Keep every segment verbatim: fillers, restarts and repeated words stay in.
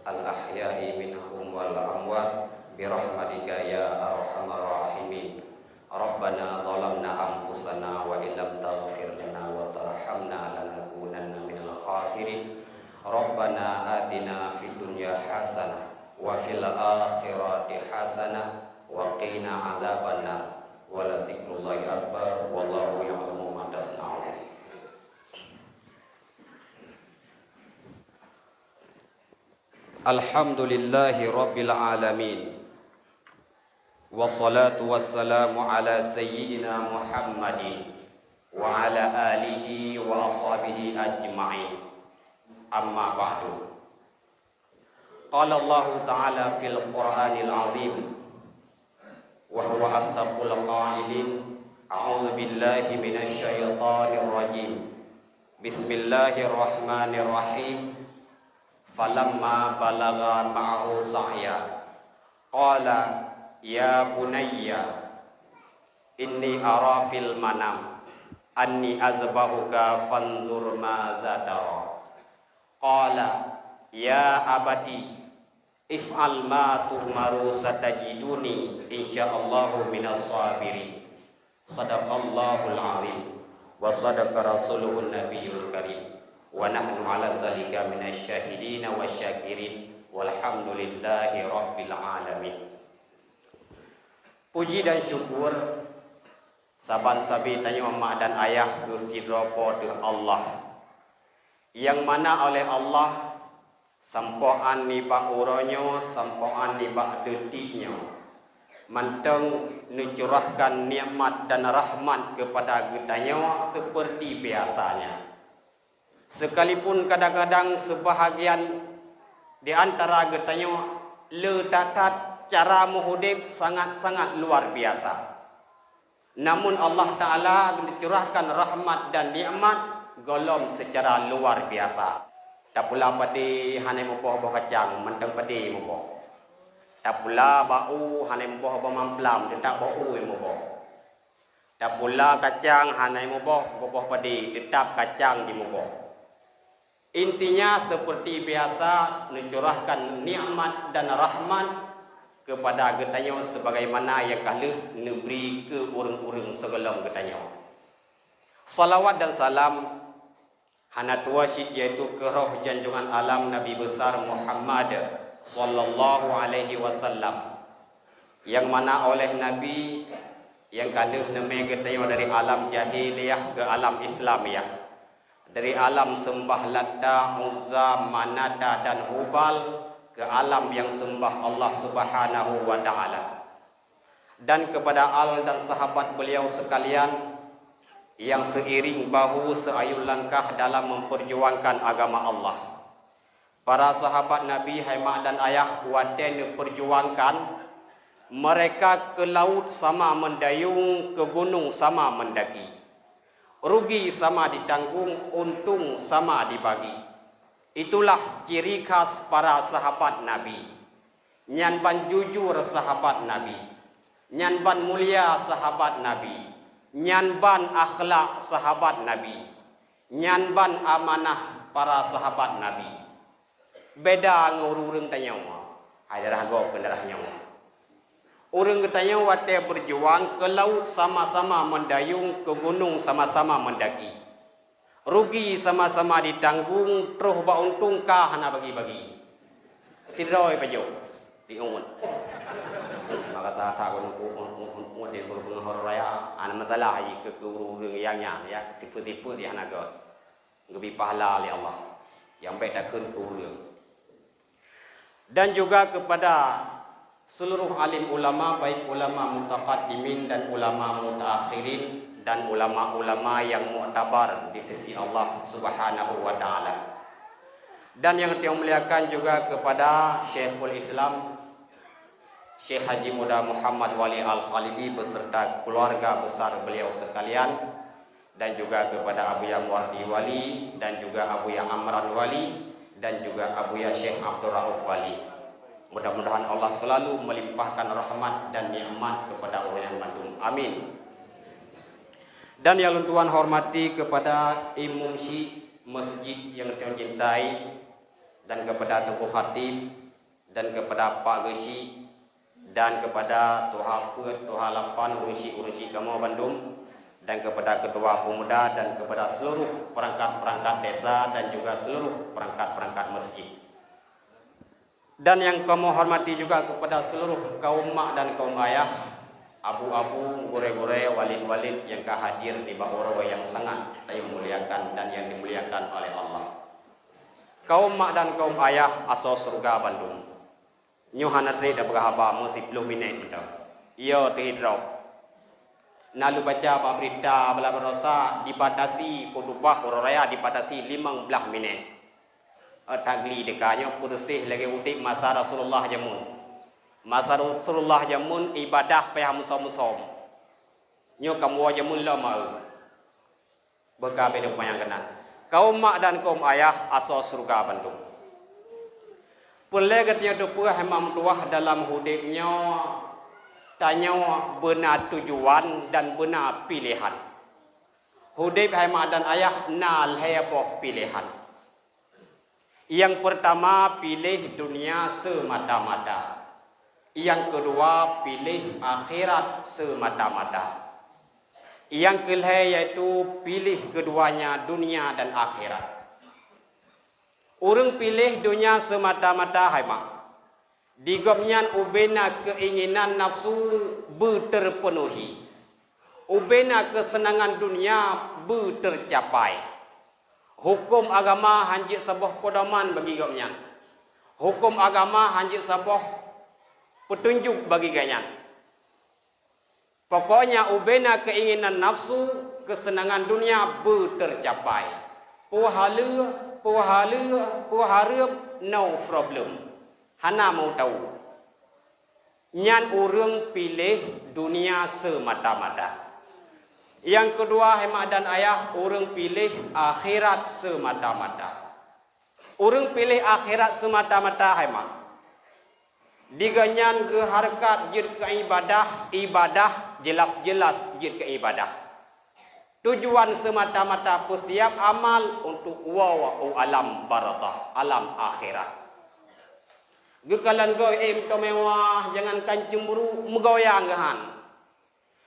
al-ahya'i minhum wal amwat, bi rahmatika ya arhamar rahimin. Rabbana zalamna anfusana wa illam taghfir lana wa tarhamna lanakunanna minal khasirin. Rabbana atina fid dunya hasanah wa fil akhirati hasanah wa qina adzabannar. Wa la dzikrullahi akbar, wallahu ya'lamu ma tasna'un. Alhamdulillahi rabbil alamin. Wassalatu wassalamu ala sayyidina Muhammadin wa ala alihi wa ashabihi ajma'in. Amma ba'du. Qala Allahu ta'ala fil Qur'anil azim, wa huwa asdaqul qailin, a'udzu billahi minasy syaithanir rajim. Bismillahirrahmanirrahim. Falamma balagha ma'ahu sa'ya, qala, "Ya bunayya, inni ara fil manam anni azbahuka fanzur maza tara." Qala, "Ya abati, if'al ma tu'maru, satajiduni insyaallahu minas sabirin." Sadaqallahul azim wa sadaqa rasuluhun nabiyul karim, wa nahnu ala zalika minasy syahidina wasyakirin, walhamdulillahi rabbil alamin. Puji dan syukur saban sabe tanyoe mak dan ayah keu sidroe Po teu Allah, nyang mana oleh Allah sampoe án nibak uroe nyoe, sampoe án nibak detik nyoe, mantong neucurahkan nikmat dan rahmat keupada geutanyoe seupeurti biasanya. Seukalipun kadang-kadang seubahagian di antara geutanyoe le that-that cara meuhudép sangat-sangat luar biasa. Namun Allah Ta'ala geucurahkan rahmat dan nikmat gohlom seucara luar biasa. Tapula padé hana muboh boh kacang, mantong padé muboh. Tapula bak u hana muboh boh mamplam, teutap boh u muboh. Tapula kacang hana muboh boh padé, teutap kacang jimuboh. Intinya, seperti biasa, neucurahkan nikmat dan rahmat kepada geutanyoe sebagaimana nyang ka lheueh neubri keu ureuëng-ureuëng sigohlom geutanyoe. Salawat dan salam hana tuwoe cit, yaitu keu roh janjongan alam Nabi Besar Muhammad sallallahu alaihi wasallam, nyang mana oleh Nabi nyang ka lheueh neumé geutanyoe dari alam jahiliyah keu alam Islamiyah, dari alam seumbah Lata, Uzza, Manata, dan Hubal keu alam nyang seumbah Allah Subhanahu wa Ta'ala, dan kepada al dan sahabat beliau sekalian yang seiring bahu seayun langkah dalam memperjuangkan agama Allah. Para sahabat Nabi, hai mak dan ayah, watée neupeurjuangkan, mereka ke laut sama mendayung, ke gunung sama mendaki. Rugi sama ditanggung, untung sama dibagi. Itulah ciri khas para sahabat Nabi. Nyan ban jujur sahabat Nabi. Nyan ban mulia sahabat Nabi. Nyan ban akhlak sahabat Nabi. Nyan ban amanah para sahabat Nabi. Beda ngon ureuëng tanyoe, hai darah gob ngon darah nyoe. Ureuëng geutanyoe watée beujuang, keu laôt sama-sama meudayong, keu gunong sama-sama meudaki. Rugi sama-sama jitanggung, troh bak untông ka hana bagi-bagi. Sidroe pajoh diungut. Maka that-that keuneuk ungut di beungoh raya, hana masalah jih keu ureuëng nyang nyan, ya, tipe-tipe di hana göt. Geubri pahala lé Allah nyang bék takheun keu ureuëng. Dan juga kepada seluruh alim ulama, baik ulama mutaqaddimin dan ulama mutaakhirin dan ulama-ulama yang muktabar di sisi Allah Subhanahu wa Ta'ala. Dan yang saya muliakan juga kepada Syekhul Islam, Syekh Haji Muda Muhammad Wali Al-Khalidi beserta keluarga besar beliau sekalian, dan juga kepada Abuya Muwardi Wali, dan juga Abuya Amran Wali, dan juga Abuya Syekh Abdul Rauf Wali. Mudah-mudahan Allah selalu melimpahkan rahmat dan nikmat kepada ureuëng nyan bandum. Amin. Dan nyang lôn tuan hormati kepada Imum Syik Masjid nyang lôn cintai, dan kepada Teungku Khatib, dan kepada Pak Geuchik, dan kepada Tuha Peuet, Tuha Lapan, ureuëng chik-ureuëng chik kamoe bandum, dan kepada Ketua Pemuda, dan kepada seluruh perangkat-perangkat desa, dan juga seluruh perangkat-perangkat masjid. Dan yang kamoe hormati juga kepada seluruh kaum mak dan kaum ayah, abu-abu, gurée-gurée, walid-walid nyang ka hadir di bak uroe nyang sangat tayue muliakan dan nyang dimuliakan oleh Allah. Kaum mak dan kaum ayah asoe syeuruga bandum. Nyoe hana treb tapeugah haba meu siplôh minét mantong. Yo teuhidroe. Na lôn baca bak beurita bala barosa dibatasi khutubah uroe raya dibatasi limong blaih minét. Tagli deka nyoe peureuséh lagée udeb masa Rasulullah jameun. Masa Rasulullah jameun ibadah payah musom-musom. Nyoe kamoe jameun lom aeu. Beuka beda panyang keunan. Kaum mak dan kaum ayah asoe syeuruga bandum. Peureulée geutanyoe teupeue hai mak meutuwah dalam udeb nyoe, tanyoe beuna tujuan dan beuna piléhan. Udeb hai mak dan ayah na lhée boh piléhan. Nyang peurtama piléh dunia seumata-mata. Nyang keudua piléh akhirat seumata-mata. Nyang keulhée yaitu piléh keuduanya dunia dan akhirat. Ureuëng piléh dunia seumata-mata hai mak. Di gobnyan ubena keuinginan nafsu beuteurpeunuhi. Ubena keuseunangan dunia beuteurcapai. Huköm agama hán jeuet saboh peudoman bagi gobnyan. Huköm agama hán jeuet saboh peutunjuk bagi gobnyan. Pokoknya ubena keuinginan nafsu, keuseunangan dunia beuteurcapai. Peue haleue, peue haleue, peue hareuem, no problem. Hana mau tahu. Nyan ureuëng piléh dunia seumata-mata. Nyang keudua hai mak dan ayah ureuëng piléh akhirat seumata-mata. Ureuëng piléh akhirat seumata-mata hai mak. Di gobnyan geuhareukat jeuet keu ibadah, ibadah jeulaih-jeulaih jeuet keu ibadah. Tujuan seumata-mata peusiab amal untuk woe u alam barzakh, alam akhirat. Geukalon goe éh meuteumewah, jangankan cemburu, meugoyang geuhan.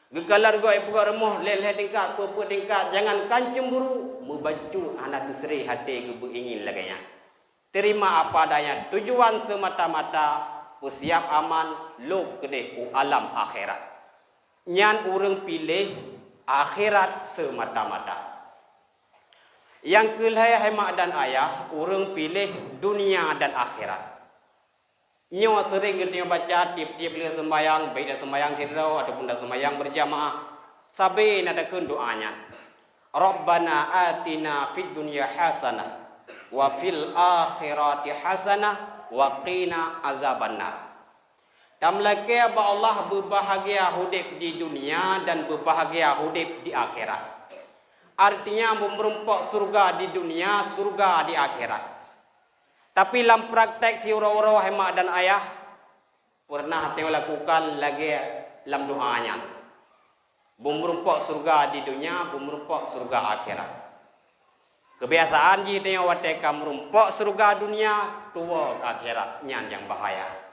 Geukalon goe peugah rumoh lhée-lhée tingkat, peuet-peuet tingkat, jangankan cemburu, meubacut hana teusré até geubeuingin lagée nyan. Terima apa adanya, tujuan seumata-mata peusiab amal lom keudeh u alam akhirat. Nyan ureuëng piléh akhirat seumata-mata. Nyang keulhée hai mak dan ayah, ureuëng piléh dunia dan akhirat. Nyoe seuring geutanyoe baca tieb-tieb lheueh seumbayang, baik dak seumbayang sidroe ataupun dak seumbayang beurjamaah, sabe na takheun doá nyan. Rabbana atina fid dunya hasanah wa fil akhirati hasanah wa qina azabannar. Tameulakée bak Allah beubahgia udeb di dunia dan beubahgia udeb di akhirat. Artinya meureumpok syeuruga di dunia, syeuruga di akhirat. Tapi lam praktek siuroe-uroe hai mak dan ayah, peureunah tanyoe lakukan lagée lam doá nyan. Beumeurumpok syeuruga di dunia, beumeurumpok syeuruga akhirat. Keubiasaan jih tanyoe watée ka meurumpok syeuruga dunia, tuwoe keu akhirat, nyan nyang bahaya.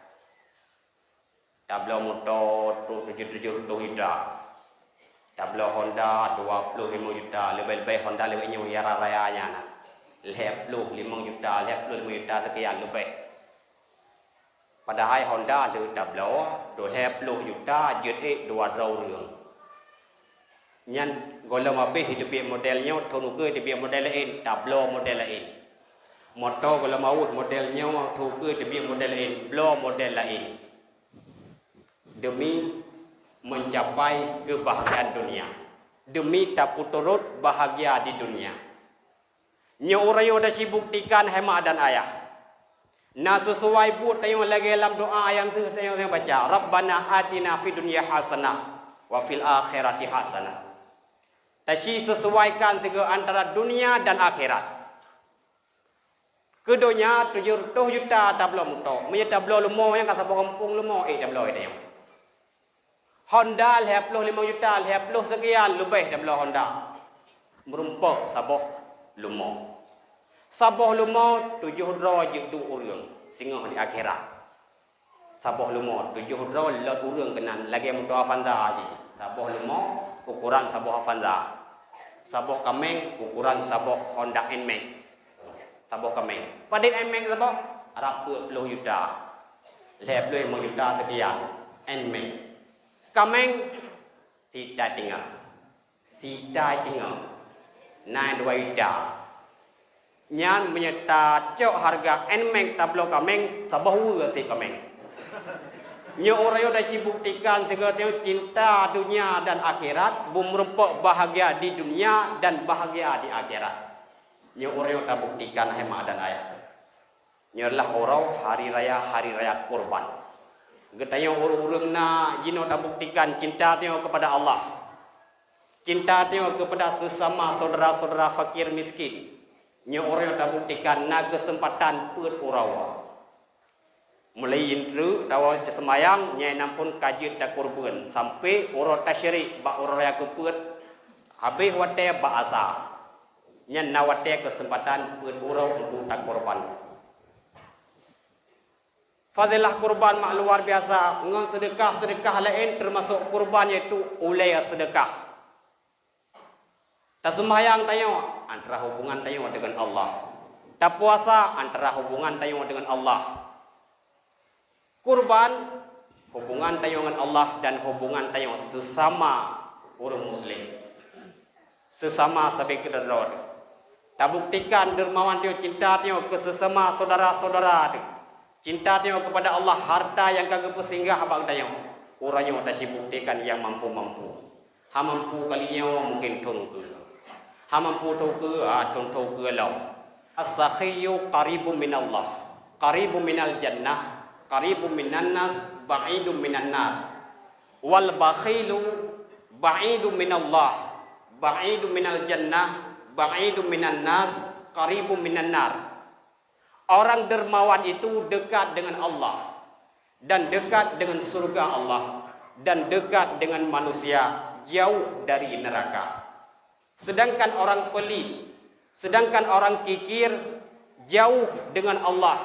Tabloe moto trok tujoh-tujoh reutôh juta. Tabloe Honda dua ploh limong juta, leubeh-leubeh Honda lewat nyoe ya raya nyan. Lhée ploh limong juta, lhée ploh limong juta seukian leubeh. Padahai Honda lheueh tabloe dua lhée ploh juta jeuet ék dua droe ureuëng. Nyan gohlom abéh teubiet model nyoe, thon ukeue teubiet model laén, tabloe model laén. Moto gohlom aweuet model nyoe, thon ukeue teubiet model laén, bloe model laén. Demi mencapai keubahgiaan dunia, demi tapeuturot bahgia di dunia. Nyoe uroe nyoe dah sibuktikan hai mak dan ayah. Na seusuai buet tanyoe lagée lam doá nyang seuh tanyoe baca, "Rabbana atina fid dunya hasanah wa fil akhirati hasanah." Taci seusuaikan sigoe antara dunia dan akhirat. Keu donya tujoh reutôh juta tabloe moto, meunyoe tabloe leumo nyang ka saboh gampông leumo ék tabloe tanyoe. Honda lhée ploh limong juta, lhée ploh seukian leubeh tabloe Honda. Meurumpok saboh leumo. Saboh leumo tujoh droe jeuet duek ureuëng singoh di akhirat. Saboh leumo tujoh droe lot ureuëng keunan lagée moto Avanza jih. Saboh leumo ukuran saboh Avanza. Saboh kaméng ukuran saboh Honda Nmax. Saboh kaméng. Padit Nmax saboh? Rab peuet ploh juta. Lhée ploh limong juta sekian. Nmax. Kaméng sita tinggai. Sita tinggai. Na dua juta. Nyan meunyoe tacok hareuga Nmax tabloe kaméng, saboh weue sit kaméng. Nyoe uroe nyoe tasibuktikan sigoe tanyoe cinta dunia dan akhirat, beumeurumpok bahagia di dunia dan bahagia di akhirat. Nyoe uroe nyoe tabuktikan hai mak dan ayah. Nyoe adalah uroe hari raya, hari raya kurban. Geutanyoe ureuëng-ureuëng na jinoe tabuktikan cinta tanyoe keupada Allah. Cinta tanyoe keupada seusama syedara-syedara fakir miskin. Nyoe uroe nyoe tabuktikan na keuseumpatan peuet uroe. Mulai inteuk tawoe seumayang, nyang na phon ka jeuet takurban, sampai uroe tasyrik bak uroe raya keupeuet, habéh watée bak asa. Nyan na watée keuseumpatan peuet uroe untuk takurban. Fadhilah kurban mak luar biasa, ngon seudeukah-seudeukah laén teumasok kurban, yaitu ulée seudeukah. Taseumayang tanyoe antara hubungan tanyoe deungon Allah. Tapuasa antara hubungan tanyoe deungon Allah. Kurban hubungan tanyoe ngon Allah dan hubungan tanyoe seusama ureuëng muslim. Seusama sabe keudroe. Tabuktikan dermawan tanyoe, cinta tanyoe keu seusama syedara-syedara teuh. Cinta tanyoe keupada Allah, harta nyang ka geupeusinggah bak geutanyoe. Uroe nyoe tasibuktikan nyang mampu-mampu. Ha mampu kali nyoe mungken thon keue. Ha mampu thon keue, ha thon thon keue lom. As-sakhiyyu qaribun minallah, qaribun minal jannah, qaribun minan nas, ba'idun minan nar. Wal bakhilu ba'idun minallah, ba'idun minal jannah, ba'idun minan nas, qaribun minan nar. Orang dermawan itu dekat dengan Allah dan dekat dengan surga Allah dan dekat dengan manusia, jauh dari neraka. Sedangkan orang pelit, sedangkan orang kikir, jauh dengan Allah,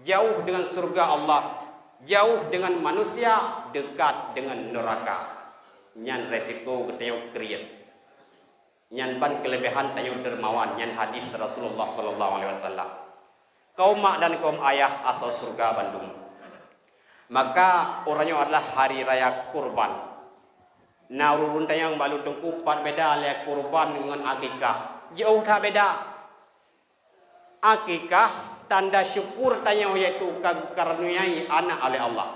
jauh dengan surga Allah, jauh dengan manusia, dekat dengan neraka. Nyan resiko geutanyoe kriet. Nyan ban keuleubehan tanyoe dermawan, nyan hadis Rasulullah sallallahu alaihi wasallam. Kaum mak dan kaum ayah asoe syeuruga bandum. Maka uroe nyoe adalah hari raya kurban. Na ureuëng tanyoe bak lôn teungku, pat beda lé kurban ngon akikah. Jiôh that beda. Akikah tanda syukur tanyoe, yaitu ka geukaruniai aneuk oleh Allah.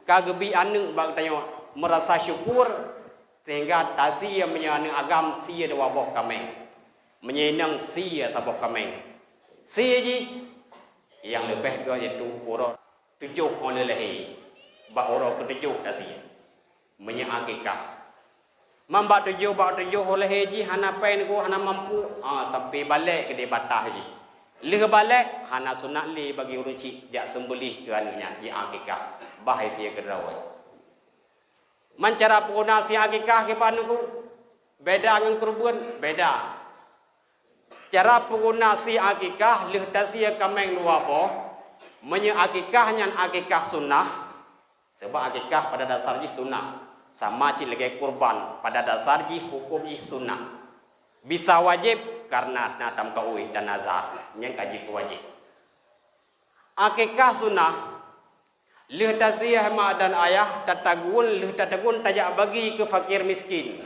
Ka geubri aneuk bak tanyoe, meurasa syukur sehingga tasie meunyoe aneuk agam sie dua boh kaméng. Meunyoe inong sie saboh kaméng. Sie jih nyang leubeh göt yaitu uroe tujoh óh lheueh lahé, bak uroe keutujoh tasie. Meunyoe akikah. Man bak tujoh, bak tujoh óh lheueh jih hana péng teungku, hana mampu, ha, sampai balek keudeh bataih jih. Lheueh balek, hana sunat lé bagi ureuëng chik jak seumbeuléh keu aneuk nyan, jiakikah. Bah sie keudroe. Man cara peuguna sie akikah kiban teungku? Beda ngon kurban? Beda. Cara peuguna sie akikah, lheueh tasie kaméng dua boh, meunyoe akikah nyan akikah sunnah, sabab akikah pada dasar jih sunnah, sama cit lagée kurban, pada dasar jih huköm jih sunnah. Bisa wajéb kareuna na tameukaui, tanaza, nyan ka jeuet keu wajéb. Akikah sunnah, lheueh tasie mak dan ayah, tatagun, lheueh tatagun tajak bagi keu fakir miskin.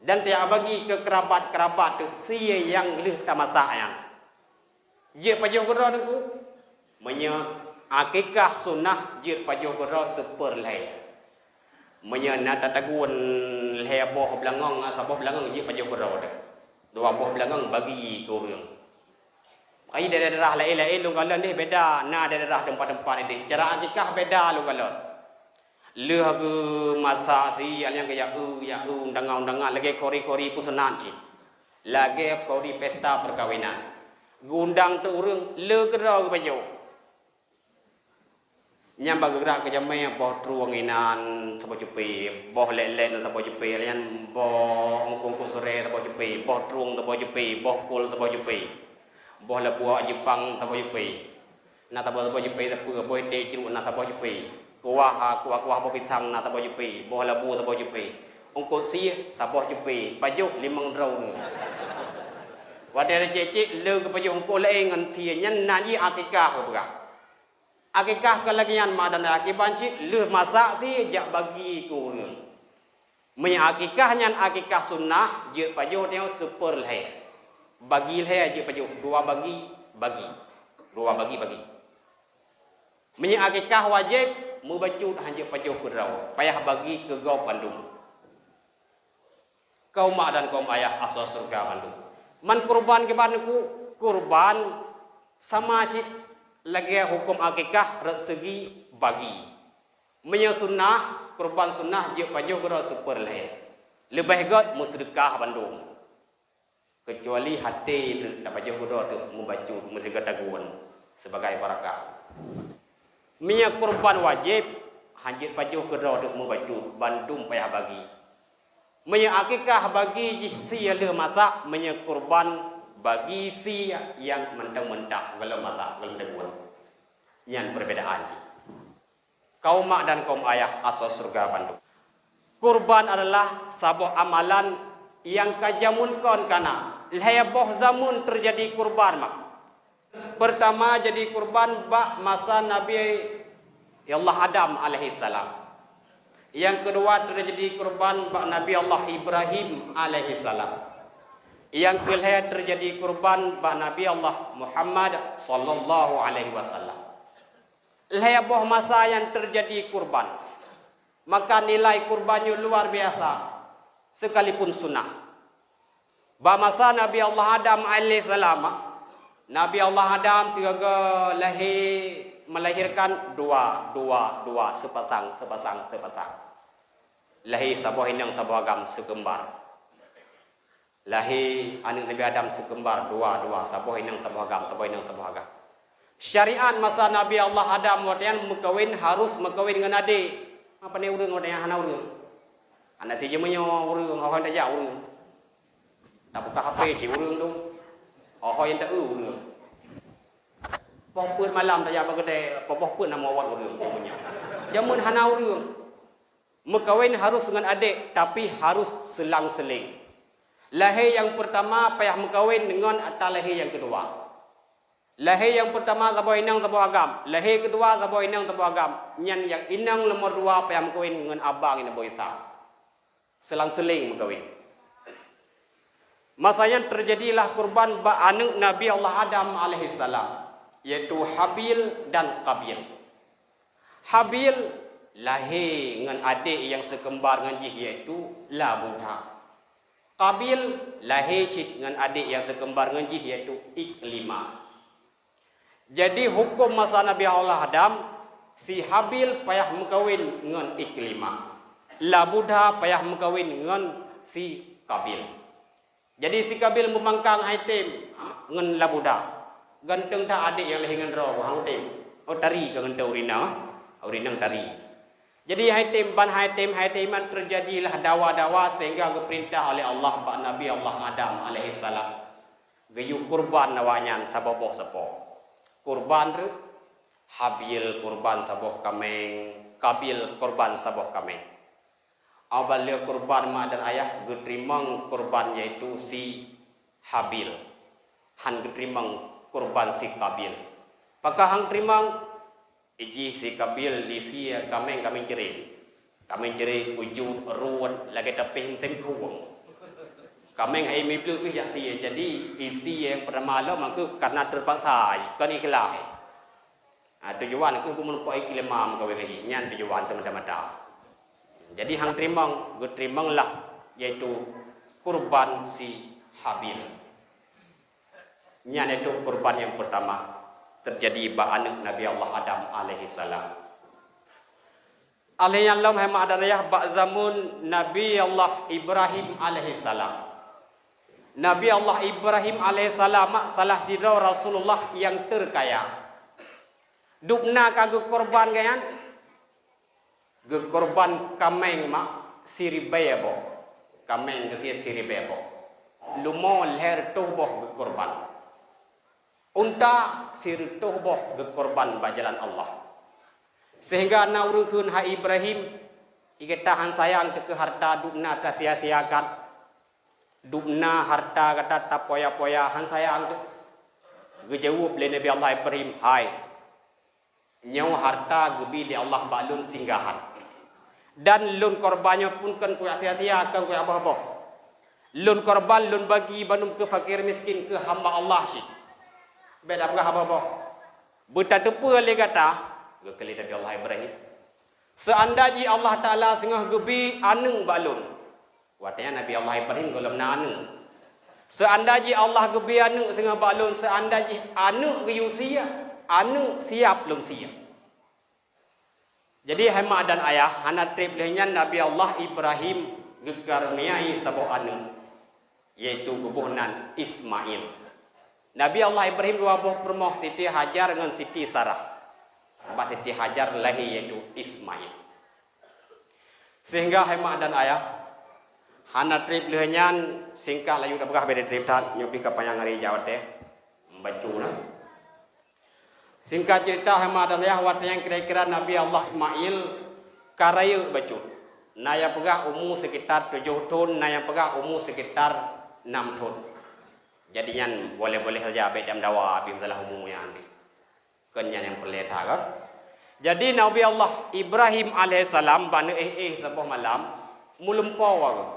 Dan tajak bagi keu keurabat-keurabat teuh sie nyang lheueh tamasak nyan. Jeuet pajoh keudroe teungku? Meunyoe akikah sunnah, jeuet pajoh keudroe seupeurlhée. Meunyoe na tatagun lhée boh beulangöng, saboh beulangöng jeuet pajoh keudroe teuh. Dua boh beulangöng bagi keu ureuëng. Makajih daerah-daerah laén-laén lôn kalon deh beda, na daerah teumpat-teumpat ideh. Cara akikah beda lôn kalon. Lheueh geumasak sie, alheuh nyan geujak eu, jak eu undangan-undangan lagée kori-kori peusunat cit. Lagée kori pesta peukawinan. Geuundang teuk ureuëng, le keudroe geupajoh. Nyan bak geugrak keu jamé, boh trueng inan saboh cupé, boh lét-lét nyan saboh cupé, nyan boh eungkôt-eungkôt seuré saboh cupé, boh trueng saboh cupé, boh kol saboh cupé. Boh labu awak Jepang saboh jipée. Na saboh-saboh jipée sapeue, boh iték jruek na saboh jipée. Kuah, ha, kuah-kuah boh pisang na saboh jipée, boh labu saboh jipée. Eungkôt sie saboh jipée, pajoh limong droe. Watée cék-cék le geupajoh eungkôt laén ngon sie nyan na jih akikah geupeugah. Akikah keu lagée nyan mak dan ayah kiban cit lheueh masak sie jak bagi keu ureuëng. Meunyoe akikah nyan akikah sunnah, jeuet pajoh tanyoe seupeu lhée. Bagi lhée jeuet pajoh, dua bagi, bagi. Dua bagi, bagi. Meunyoe akikah wajéb, meubacut han jeuet pajoh keudroe, payah bagi keu gob bandum. Kaum mak dan kaum ayah asoe syeuruga bandum. Man kurban kiban ku, kurban sama cit lagée huköm akikah rot seugi bagi. Meunyoe sunnah, kurban sunnah jeuet pajoh keudroe seupeu lhée. Leubeh gét meuseudeukah bandum. Keucuali até teuk tapajoh keudroe teuk meubacut meuseudeukah tagun sibagai barakah. Meunyoe kurban wajéb, han jeuet pajoh keudroe teuk meubacut bandum payah bagi. Meunyoe akikah bagi jih sie lheueh masak, meunyoe kurban bagi sie nyang mantong meuntaih gohlom masak, gohlom tagun. Nyan perbedaan jih. Kaum mak dan kaum ayah asoe syeuruga bandum. Kurban adalah saboh amalan nyang ka jameun kon kana. Lhée boh zameun teujadi kurban mak. Peurtama jadi kurban bak masa Nabi Allah Adam alaihissalam. Nyang keudua teujadi kurban bak Nabi Allah Ibrahim alaihissalam. Nyang keulhée teujadi kurban bak Nabi Allah Muhammad sallallahu alaihi wasallam. Lhée boh masa nyang teujadi kurban, maka nilai kurban nyoe luar biasa, seukalipun sunnah. Bak masa Nabi Allah Adam alaihissalam, Nabi Allah Adam sigoe lahé, melahirkan dua, dua, dua, seupasang, seupasang, seupasang. Lahé saboh inong saboh agam seukembar. Lahé aneuëk Nabi Adam seukembar dua, dua, saboh inong saboh agam, saboh inong saboh agam. Syariat masa Nabi Allah Adam watée nyan meukawen harus meukawen ngon adék. Apa ni ureuëng watée nyan hana ureuëng? Aneuk si jeumeunyoe ureuëng, ho-ho nyang tajak ureuëng. Tabuka H P si ureuëng tu. Ho-ho nyang taeu ureuëng. Poh peuet malam tajak bak keudée, poh boh peuet na meuawat ureuëng, ureuëng nyan. Jameun hana ureuëng. Meukawen harus ngon adék, tapi harus selang-seleng. Lahé nyang peurtama payah meukawen ngon ata lahé nyang keudua. Lahé nyang peurtama saboh inong saboh agam, lahé keudua saboh inong saboh agam. Nyan nyang inong nomor dua payah meukawen ngon abang nyang saboh Isa. Selang-seleng meukawen. Masa nyan teujadilah kurban bak aneuëk Nabi Allah Adam alaihissalam, yaitu Habil dan Qabil. Habil lahé ngon adék nyang seukembar ngon jih, yaitu Labuda. Qabil lahé cit ngon adék nyang seukembar ngon jih, yaitu Iklimah. Jadi, huköm masa Nabi Allah Adam, si Habil payah meukawen ngon Iklimah. Labuda payah meukawen ngon si Qabil. Jadi, si Qabil meumangkang hai tem ngon Labuda. Ganteng that adék nyang lahé ngon droe, hana tem. Oh, tari ka ganteng ureuëng inong, ureuëng inong tari. Jadi, hai tem ban hai tem, hai tem nyan teujadilah dawa-dawa sehingga geupeurintah oleh Allah bak Nabi Allah Adam alaihissalam. Geuyue kurban awaknyan saboh boh sapo. Kurban reuh, Habil kurban saboh kaméng, Qabil kurban saboh kaméng. Óh ban lheueh kurban mak dan ayah geuteurimong kurban, yaitu si Habil. Han geuteurimong kurban si Qabil. Pakon han teurimong? Ijih si Qabil isi kaméng, kaméng cre. Kaméng cre kujut, ruet, lagée tapéh meuteungkueng. Kaméng hai mibleuh pih jak sie. Jadi, isi nyang peurtama lom aku karena terpaksa, kon ikhlas. Ha, tujuan aku beu meureumpok Iklimah meukawen lagi. Nyan tujuan semata-mata. Jadi, han teurimong, geuteurimonglah, yaitu kurban si Habil. Nyan yaitu kurban nyang peurtama teujadi bak aneuëk Nabi Allah Adam alaihissalam. Alheuh nyan lom hai mak dan ayah bak zameun Nabi Allah Ibrahim alaihissalam. Nabi Allah Ibrahim alaihissalam mak salah sidroe Rasulullah nyang teukaya. Dubna ka geukurban geuh nyan, geukurban kaméng mak siribée boh. Kaméng geusie siribée boh. Lumo lhée reutôh boh geukurban. Unta sireutôh boh geukorban bak jalan Allah. Sehingga na ureuëng kheun, "Hai Ibrahim, i gata han sayang teuh keu harta, dubna tasia-siakan? Dubna harta gata tapoya-poya, han sayang teuh?" Geujaweueb lé Nabi Allah Ibrahim, "Hai, nyoe harta geubi lé Allah bak lôn singgahan. Dan lôn korban nyoe pun kon kusia-sia, kon kuboh-boh. Lôn korban, lôn bagi bandum keu fakir miskin, keu hamba Allah cit. Bék tapeugah boh-boh. Beutateupeue lé gata," geukheun lé Nabi Allah Ibrahim, "seuandai jih Allah Taala singoh geubi aneuëk bak lôn." Watée nyan Nabi Allah Ibrahim gohlom na aneuëk. "Seuandai jih Allah geubi aneuëk singoh bak lôn, seuandai jih aneuëk geuyue sie, aneuëk siab lôn sie." Jadi, hai mak dan ayah, hana treb lheueh nyan Nabi Allah Ibrahim geukaruniai saboh aneuëk, yaitu geuboh nan Ismail. Nabi Allah Ibrahim dua boh peurumoh, Siti Hajar ngon Siti Sarah. Bak Siti Hajar lahé yaitu Ismail. Sehingga hai mak dan ayah, hana treb lheueh nyan, singkat laju tapeugah, bék treb that, nyoe pih ka panyang hari jak watée. Bacu na. Singkat cerita, hai mak dan ayah, watée nyan kira-kira Nabi Allah Ismail ka rayeuk bacut. Na nyang peugah umu sekitar tujoh thon, na nyang peugah umu sekitar nam thon. Jadi nyan boleh-boleh saja, bék tameudawa bak masalah umu nyan. Kon nyan nyang peureulée that kan? Jadi Nabi Allah Ibrahim alaihissalam bak neuéh-éh saboh malam, meulumpoe geuh.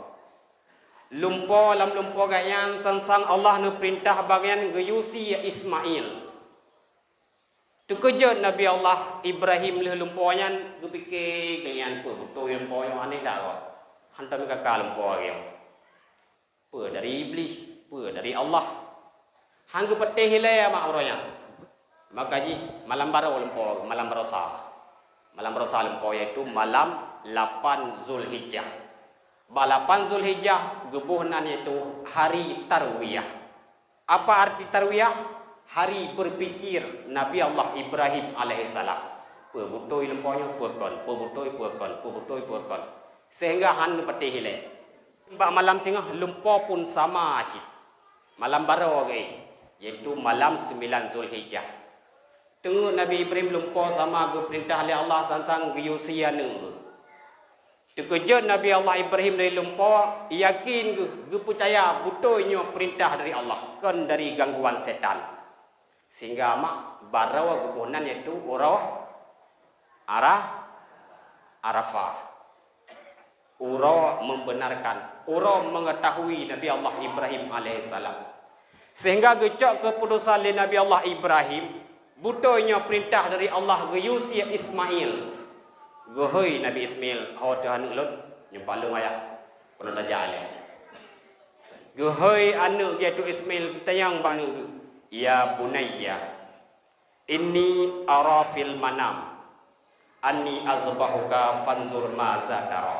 Lumpoe, lam lumpoe geuh nyan sang-sang Allah neupeurintah bak geuh nyan geuyue sie Ismail. Teukeujot Nabi Allah Ibrahim lheueh lumpoe nyan, geupike geuh nyan, "Peue beutôi lumpoe nyoe, aneh that." Hantom ka ka lumpoe geuh nyoe. Peue dari Iblih, peue dari Allah. Han geupatéh ilée mak uroe nyan. Maka jih malam barô lumpoe, malam barosa. Malam barosa lumpoe, yaitu malam lapan Zulhijjah. Bak lapan Zulhijjah geuboh nan, yaitu hari Tarwiyah. Apa arti Tarwiyah? Hari berpikir Nabi Allah Ibrahim alaihissalam. Peue beutôi lumpoe nyoe, peue kon, peue beutôi, peue kon, peue beutôi, peue kon. Sehingga han neupatéh ilée. Bak malam singoh lumpoe pun sama cit. Malam barô geuh, yaitu malam sembilan Zulhijjah. Teungeut Nabi Ibrahim lumpoe sama geupeurintah lé Allah sang-sang geuyue sie aneuëk. Teukeujot Nabi Allah Ibrahim dari lumpoe, yakin geuh, geupeucaya beutôi nyoe peurintah dari Allah, kon dari gangguan setan. Sehingga mak barô geuboh nan, yaitu uroe Ara-, Arafah. Uroe membenarkan, uroe mengetahui Nabi Allah Ibrahim alaihissalam. Sehingga geucok keuputusan lé Nabi Allah Ibrahim, beutôi nyoe peurintah dari Allah geuyue sie Ismail. Geuhôi Nabi Ismail, "Ho teuh aneuëk lôn, nyoe bak lôn ayah, keunoe tajak ilée." Geuhôi aneuëk geuh, yaitu Ismail, geutanyong bak aneuëk geuh, "Ya bunayya, inni ara fil manam anni azbahuka fanzur maza tara."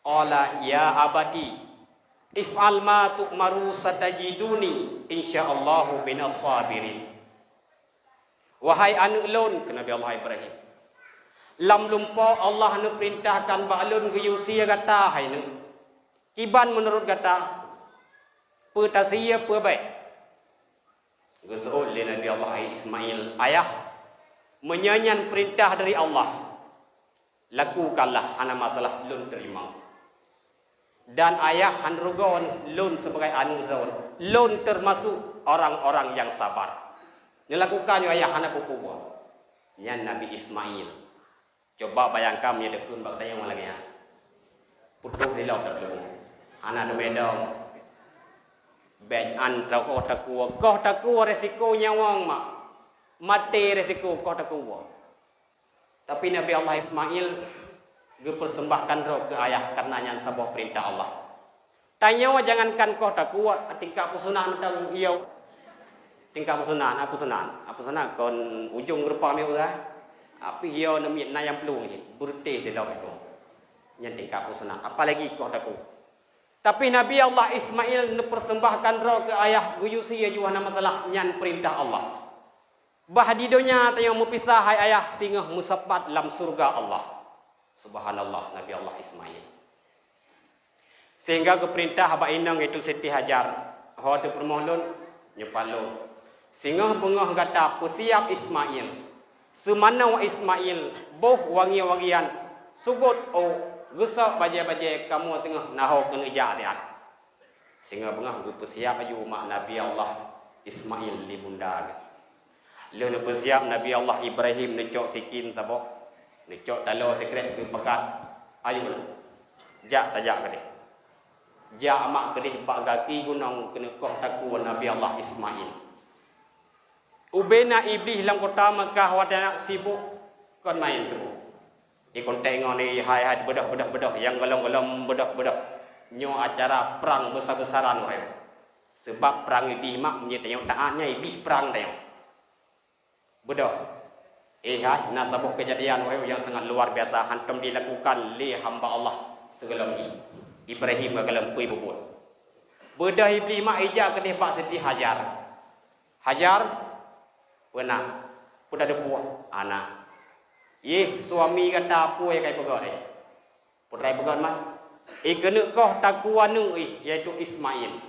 Qala, "Ya abati, if'al ma tu'maru, satajiduni insyaallahu minas sabirin." "Wahai aneuëk lôn," kheun Nabi Allah Ibrahim, "lam lumpoe Allah neupeurintahkan bak lôn geuyue sie gata, hai neuëk. Kiban meunurot gata, peue tasie, peue bék?" Geuseuôt lé Nabi Allah Ismail, "Ayah, meunyoe nyan peurintah dari Allah, lakukanlah, hana masalah, lôn teurimong. Dan ayah han rugoe lôn sibagai aneuëk droe, lôn teumasok orang-orang nyang sabar. Neulakukan nyoe ayah, hana peue-peue." Nyan Nabi Ismail. Cuba bayangkan meunyoe dikheun bak tanyoe lagée nyan. Putôh silop teuh, hana teumé dong. Bék an koh takue, koh takue resiko nyawöng mak. Maté resiko koh takue. Tapi Nabi Allah Ismail geupersembahkan droe keu ayah karena nyan saboh peurintah Allah. Tanyoe jangankan koh takue, tingkat peusunat mantong iyo. Tingkat peusunat, a peusunat, a peusunat kon ujong rupa meuulah. Tapi iyo neumiet na nyang plueng cit, beureutéh di lom itu. Nyan tingkat peusunat, apalagi koh takue. Tapi Nabi Allah Ismail neupersembahkan droe keu ayah geuyue sie, hana masalah, nyan peurintah Allah. Bah di donya tanyoe meupisah hai ayah, singoh meusapat lam syeuruga Allah. Subhanallah, Nabi Allah Ismail. Sehingga geupeurintah bak inong, yaitu Siti Hajar, "Ho teuh peurumoh lôn, nyoe pat lôn. Singoh beungoh gata peusiab Ismail, seumanoe Ismail, boh wangi-wangian, sugot ôk, geusok bajée-bajée, kamoe singoh na ho keuneuk jak siat. Singoh beungoh geupeusiab laju mak Nabi Allah Ismail di bunda geuh. Lheueh neupeusiab, Nabi Allah Ibrahim neucok sikin saboh, neucok taloe sikrek geupakat, "Ayolah, jak tajak keudeh. Jak mak keudeh bak gaki gunong keuneuk koh takue Nabi Allah Ismail." Ubena Iblih lam kota Meukah watée nyan sibok kon maén teuk. Di konteks ngon hai-hai beudôh-beudôh-beudôh nyang gohlom-gohlom beudôh-beudôh. Nyoe acara prang beusa-beusaran uroe. Seubab prang Iblih mak meunyoe tanyoe taát nyan Iblih prang tanyoe. Beudôh. Eh hai, na saboh keujadian uroe nyang sangat luar biasa hántom dilakukan lé hamba Allah sigohlom jih, Ibrahim, gohlom pui bubut. Beudôh Iblih mak ijak keudeh bak Siti Hajar. "Hajar, peue na? Peue tateupeue?" "Hana." "Yeh, suami gata peue nyang ka ipeugét?" "Peue nyang ipeugét mak?" "Ikeuneuk koh takue aneuk ih, yaitu Ismail."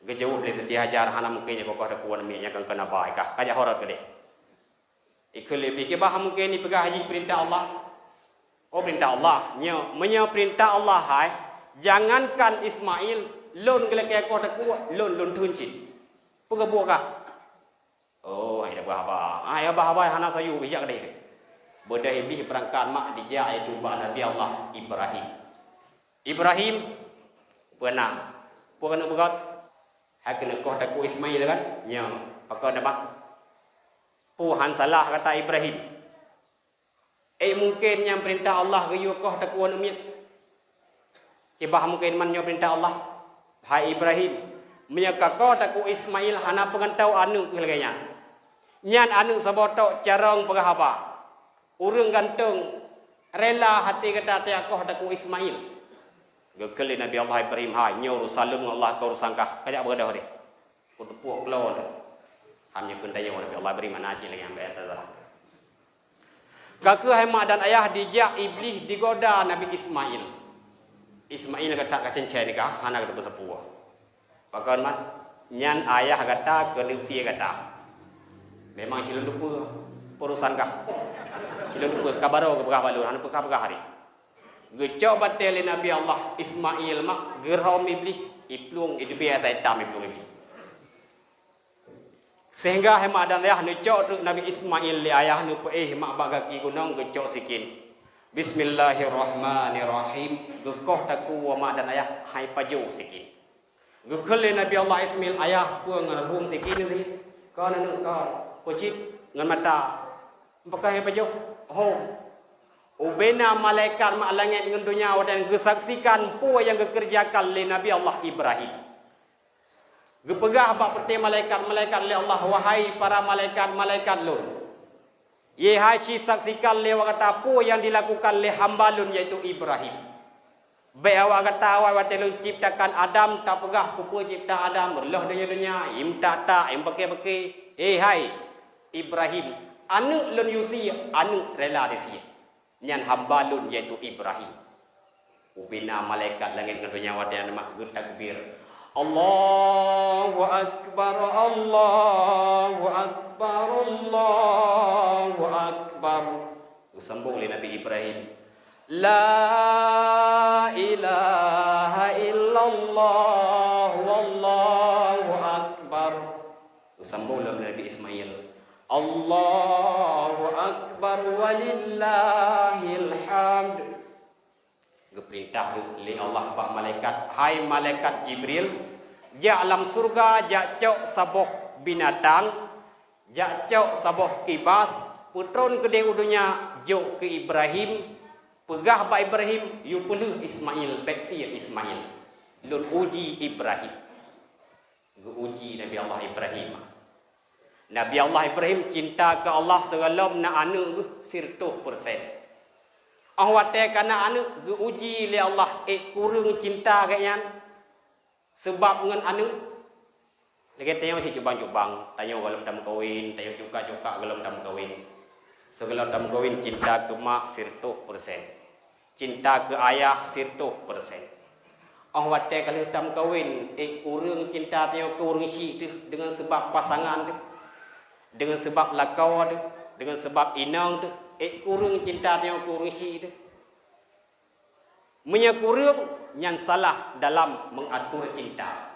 Geujaweueb lé Siti Hajar, "Hana mungken nyoe koh takue aneuk miet nyang kon keuneuk ba i kah, kajak horot keudeh." Ikheun lé Iblih, "Kiban mungken ipeugah jih peurintah Allah?" "Oh, peurintah Allah? Nyoe, meunyoe peurintah Allah hai, jangankan Ismail, lôn geulakée koh takue, lôn, lôn theun cit. Peue geubuet kah?" "Oh, hai, dak beuhaba. Hai, haba-haba hana soe yue, bijak keudeh." Beudôh Iblih beurangkat mak dijak, yaitu bak Nabi Allah Ibrahim. "Ibrahim, peue na? Peue keuneuk beugét? Hai keuneuk koh takue Ismail kan? Nyoe, pakon na bah? Peue han salah gata Ibrahim? Eh, mungken nyan peurintah Allah geuyue koh takue aneuk miet? Kiban mungken man nyoe peurintah Allah? Hai Ibrahim, meunyoe kakoh takue Ismail hana peungeutau aneuk keuh lagée nyan. Nyan aneuk saboh tok carông peugah haba. Ureuëng gantong, rela até gata takoh takue Ismail." Geukheun lé Nabi Allah Ibrahim, "Hai, nyoe urusan lôn ngon Allah, kon urusan kah. Kajak beudôh deh. Kuteupue keulôn." Ham nyoe kheun tanyoe Nabi Allah Ibrahim hana asyik lagée nyang biasa salah. Ka keuh hai mak dan ayah dijak Iblih digoda Nabi Ismail. "Ismail gata ka ceuncai nikah, hana gata peusapeue. Pakon man? Nyan ayah gata keuneuk sie gata." "Memang cilôn teupeue, urusan kah. Cilôn teupeue, ka barô geupeugah bak lôn, hana peugah-peugah hari." Geucok batée lé Nabi Allah Ismail mak, geurhom Iblih, iplueng, iteubiet asai tam iplueng Iblih. Sehingga hai mak dan ayah neucok treuk Nabi Ismail lé ayah neupeuéh mak bak gaki gunong geucok sikin. Bismillahirrahmanirrahim. Geukoh takue mak dan ayah hai pajoh sikin. Geukheun lé Nabi Allah Ismail, "Ayah, peue ngon rhueng sikin nyoe?" "Kon aneuk kon." "Peue cit ngon mata?" "Pakon hai pajoh?" "Hom." Ubena malaikat mak langét ngon donya watée geusaksikan peue nyang geukeureujakan lé Nabi Allah Ibrahim. Geupeugah bak peuté malaikat-malaikat lé Allah, "Wahai para malaikat-malaikat lôn, yé hai ci saksikan lé awak gata peue nyang dilakukan lé hamba lôn, yaitu Ibrahim. Bék awak gata awai watée lôn ciptakan Adam tapeugah peue-peue cipta Adam, reuloh donya-donya, im tak-tak, im beuke-beuke. Hé hai Ibrahim, aneuk lôn yue sie, aneuk rela disie. Nyan hamba lôn, yaitu Ibrahim." Ubena malaikat langét ngon donya watée nyan mak geutakbir, "Allahu Akbar, Allahu Akbar, Allahu Akbar." Geusambong lé Nabi Ibrahim, "La ilaha illallah, wallahu akbar." Geusambong lé Nabi Ismail, "Allahu akbar, walillahil hamd." Geupeurintah lé Allah bak malaikat, "Hai malaikat Jibril, jak lam syeuruga, jak cok saboh binatang, jak cok saboh kibas, peutron keudeh u donya, jok keu Ibrahim, peugah bak Ibrahim, 'Yue peulheueh Ismail, bék sie Ismail. Lôn uji Ibrahim.'" Geuuji Nabi Allah Ibrahim. Nabi Allah Ibrahim cinta keu Allah sigohlom na aneuk geuh sireutôh persen. Óh watée ka na aneuk, geuuji lé Allah ék kureueng cinta geuh nyan seubab ngon aneuk. Lagée tanyoe cit cubang-cubang, tanyoe gohlom tameukawen, tanyoe cuka-cuka gohlom tameukawen. Sigohlom tameukawen cinta keu mak sireutôh persen. Cinta keu ayah sireutôh persen. Óh watée ka lheueh tameukawen, ék kureueng cinta tanyoe keu ureuëng syiek teuh deungon seubab pasangan teuh, deungon seubab lakoe teuh, deungon seubab inong teuh, ék kureueng cinta tanyoe keu ureuëng syiek teuh. Meunyoe kureueng, nyan salah dalam mengatur cinta.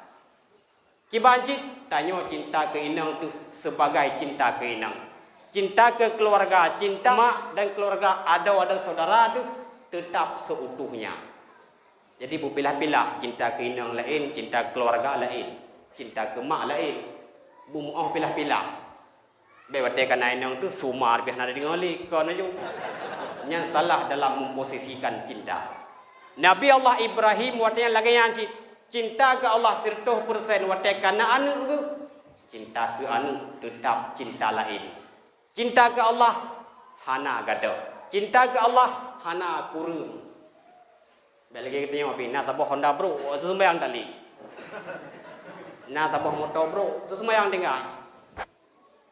Kiban cit, tanyoe cinta keu inong teuh sebagai cinta keu inong. Cinta keu keuluwarga, cinta mak dan keuluwarga, adoe dan syedara teuh teutab seuutuhnya. Jadi, beupilah-pilah, cinta keu inong laén, cinta keu keuluwarga laén, cinta keu mak laén. Beumeu'oh pilah-pilah. Bék watée ka na inong teuh sumar pih hana deungoe lé kon aju. Nyan salah dalam memposisikan cinta. Nabi Allah Ibrahim watée nyan lagée nyan cit, cinta keu Allah siratoh persen watée ka na aneuëk geuh. Cinta keu aneuëk teutab cinta laén. Cinta keu Allah hana gadôh. Cinta keu Allah hana kureueng. Bék lagée geutanyoe pih, na saboh honda brôk, seumayang tali. Na saboh moto brôk, seumayang tinggai.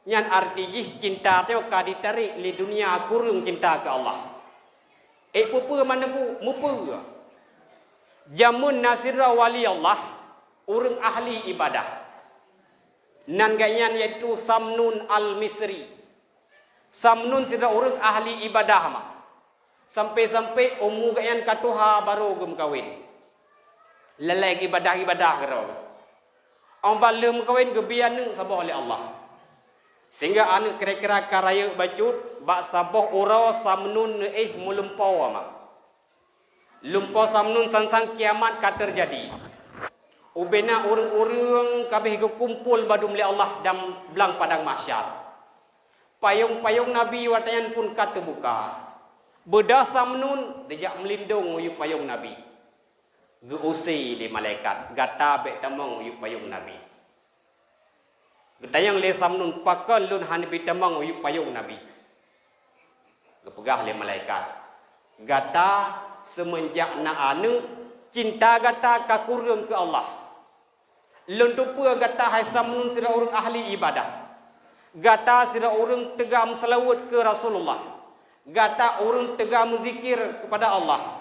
Nyan arti jih cinta tanyoe ka jitarek lé dunia, kureueng cinta keu Allah. Ék peue-peue mandum meupeue. Jameun na sidroe wali Allah, ureuëng ahli ibadah. Nan geuh nyan yaitu Samnun Al-Misri. Samnun sidroe ureuëng ahli ibadah mak. Sampai-sampai umu geuh nyan ka tuha barô geumeukawen. Lalai ibadah-ibadah keudroe. Óh ban lheueh meukawen geubri aneuëk saboh lé Allah. Sehingga aneuëk kira-kira ka rayeuk bacut, bak saboh uroe Samnun neuéh meulumpoe mak. Lumpoe Samnun sang-sang kiamat ka teujadi. Ubena ureuëng-ureuëng ka béh geukumpol bandum lé Allah lam blang padang mahsyar. Payong-payong Nabi watée nyan pun ka teubuka. Beuda Samnun dijak meulindong u yup payong Nabi. Geu-use lé malaikat, gata bék tamong u yup payong Nabi. Geutanyong lé Samnun, pakon lôn hana bi tamong u yup payong Nabi? Geupeugah lé malaikat, gata seumeunjak na aneuëk, cinta gata ka kureueng keu Allah. Lôn teupeue gata hai Samnun sidroe ureuëng ahli ibadah. Gata sidroe ureuëng teuga meuseulaweuet keu Rasulullah. Gata ureuëng teuga meuzikir keupada Allah.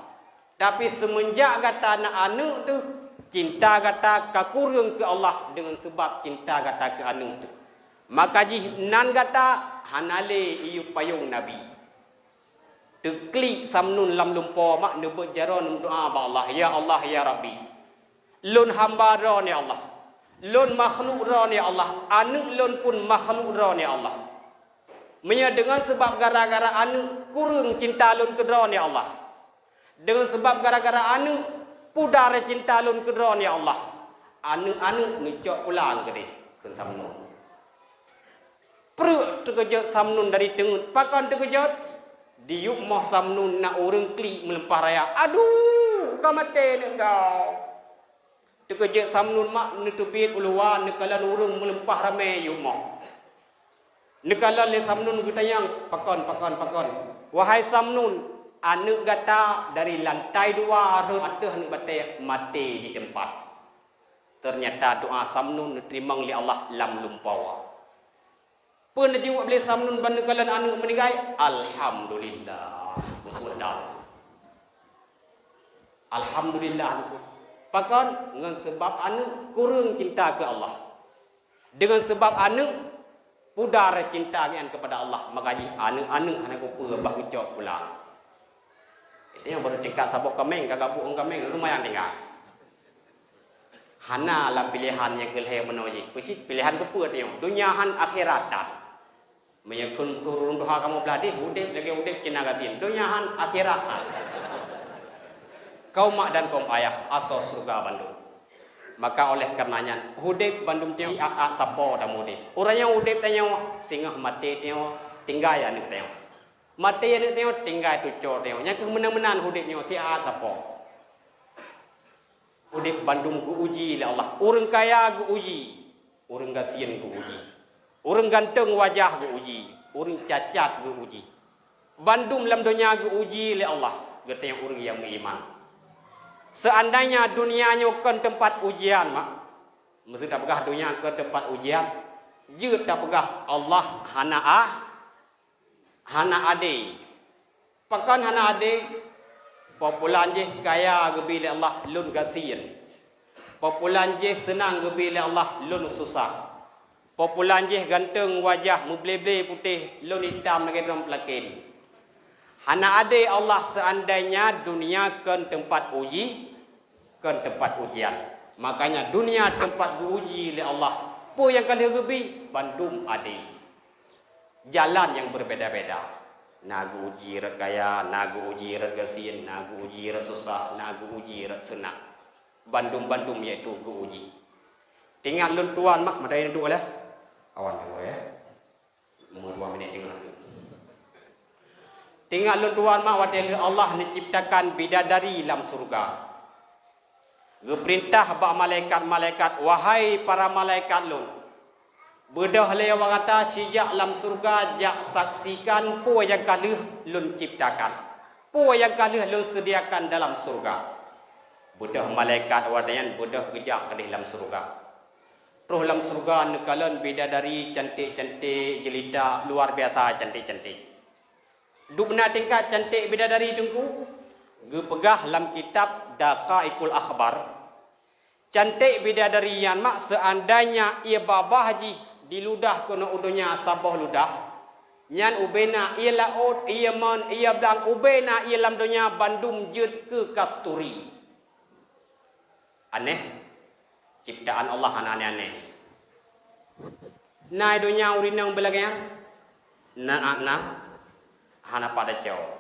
Tapi seumeunjak gata na aneuëk teuh, cinta gata ka kureueng keu Allah deungon seubab cinta gata keu aneuëk teuh. Maka jih nan gata hana lé i yup payong Nabi. Teuklik Samnun lam lumpoe mak, neubeuet jaroe neumeudoá bak Allah, "Ya Allah, ya Rabbi, lôn hamba Droeneuh ya Allah. Lôn makhluk Droeneuh ya Allah. Aneuëk lôn pun makhluk Droeneuh ya Allah. Meunyoe deungon seubab gara-gara aneuëk kureueng cinta lôn keu Droeneuh ya Allah, deungon seubab gara-gara aneuëk pudar cinta lôn keu Droeneuh ya Allah, aneuëk-aneuëk neucok pulang keudeh," kheun Samnun. Pruet teukeujot Samnun dari teungeut. Pakon teukeujot? Di yup moh Samnun na ureuëng klik meuleumpah raya. "Aduh, ka maté aneuëk gob!" Teukeujot Samnun mak, neuteubiet u luwa, neukalon ureuëng meuleumpah ramé yup moh. Neukalon lé Samnun geutanyong, "Pakon, pakon, pakon?" "Wahai Samnun, aneuëk gata dari lantai dua rhot ateueh aneuëk batée maté di teumpat." Teunyata doá Samnun neuteurimong lé Allah lam lumpoe. Peue neujaweueb lé Samnun ban neukalon aneuëk meuninggai? "Alhamdulillah." Meukeudang. "Alhamdulillah." Pakon? Ngon seubab aneuëk kureueng cinta keu Allah. Deungon seubab aneuëk pudar cinta nyan keupada Allah, maka jih aneuëk-aneuëk hana geupeue bah geucok pulang. Itu nyang baru tingkat saboh kaméng, ka gabuk ngon kaméng, seumayang tinggai. Hana lam piléhan nyang keu lhée meunoe jih. Peucit piléhan keupeue tanyoe? Donya han akhirat tan. Meunyoe kheun ureuëng tuha kamoe blah deh, udeb lagée udeb Cina gasien. Donya han akhirat tan. Kaum mak dan kaum ayah, asoe syeuruga bandum. Maka oleh kareuna nyan, udeb bandum tanyoe siat-at sapo taudeb. Uroe nyoe udeb tanyoe, singoh maté tanyoe, tinggai aneuëk tanyoe. Maté aneuëk tanyoe, tinggai cucoe tanyoe. Nyan kheueh meunan-meunan udeb nyoe siat-at sapo. Udeb bandum geu-uji lé Allah. Ureuëng kaya geu-uji, ureuëng gasien geu-uji, ureuëng ganteng wajah geu-uji, ureuëng cacat geu-uji. Bandum lam donya geu-uji lé Allah, geutanyoe ureuëng nyang meuiman. Seandainya dunia nyoe kon teumpat ujian mak, meuseuti tapeugah donya kon teumpat ujian, jeuet tapeugah Allah hana a-, hana adé. Pakon hana adé? Peupulan jih kaya geubi lé Allah lôn gasien. Peupulan jih seunang geubi lé Allah lôn susah. Peupulan jih ganteng wajah meuble-ble putéh lôn itam lagée droe peulakén. Hana adé Allah seandainya dunia kon teumpat uji, kon teumpat ujian. Makanya dunia teumpat geuuji lé Allah. Peue nyang ka lheueh geubi, bandum adé. Jalan nyang beubeda-beda. Na geuuji rot kaya, na geuuji rot gasien, na geuuji rot susah, na geuuji rot seunang. Bandum-bandum yaitu geuuji. Tingat lôn tuan mak, madai lôn tuan ya. Awan dulu ya. Umur dua minit tinggal. Tingat lôn tuan mak, watée lheueh Allah neuciptakan bidadari lam surga. Geupeurintah bak malaikat-malaikat, "Wahai para malaikat lôn, beudôh lé awak gata sijak lam surga jak saksikan peue nyang ka lheueh lôn ciptakan, peue nyang ka lheueh lôn seudiakan dalam surga." Beudôh malaikat watée nyan beudôh geujak keudeh lam surga. Troh lam surga neukalon bidadari cantik-cantik jeulita luar biasa cantik-cantik. Dubna tingkat cantik bidadari teungku, geupeugah lam kitab Daqaiqul Akhbar, cantik bidadari nyan mak seandainya ie babah jih diludah keunoe u donya saboh ludah, nyan ubena ie laôt, ie mon, ie blang, ubena ie lam donya bandum jeuet keu kasturi. Aneh, ciptaan Allah hana aneh-aneh. Na i donya ureueng inong beulagée nyan? Na, na, hana pada cok.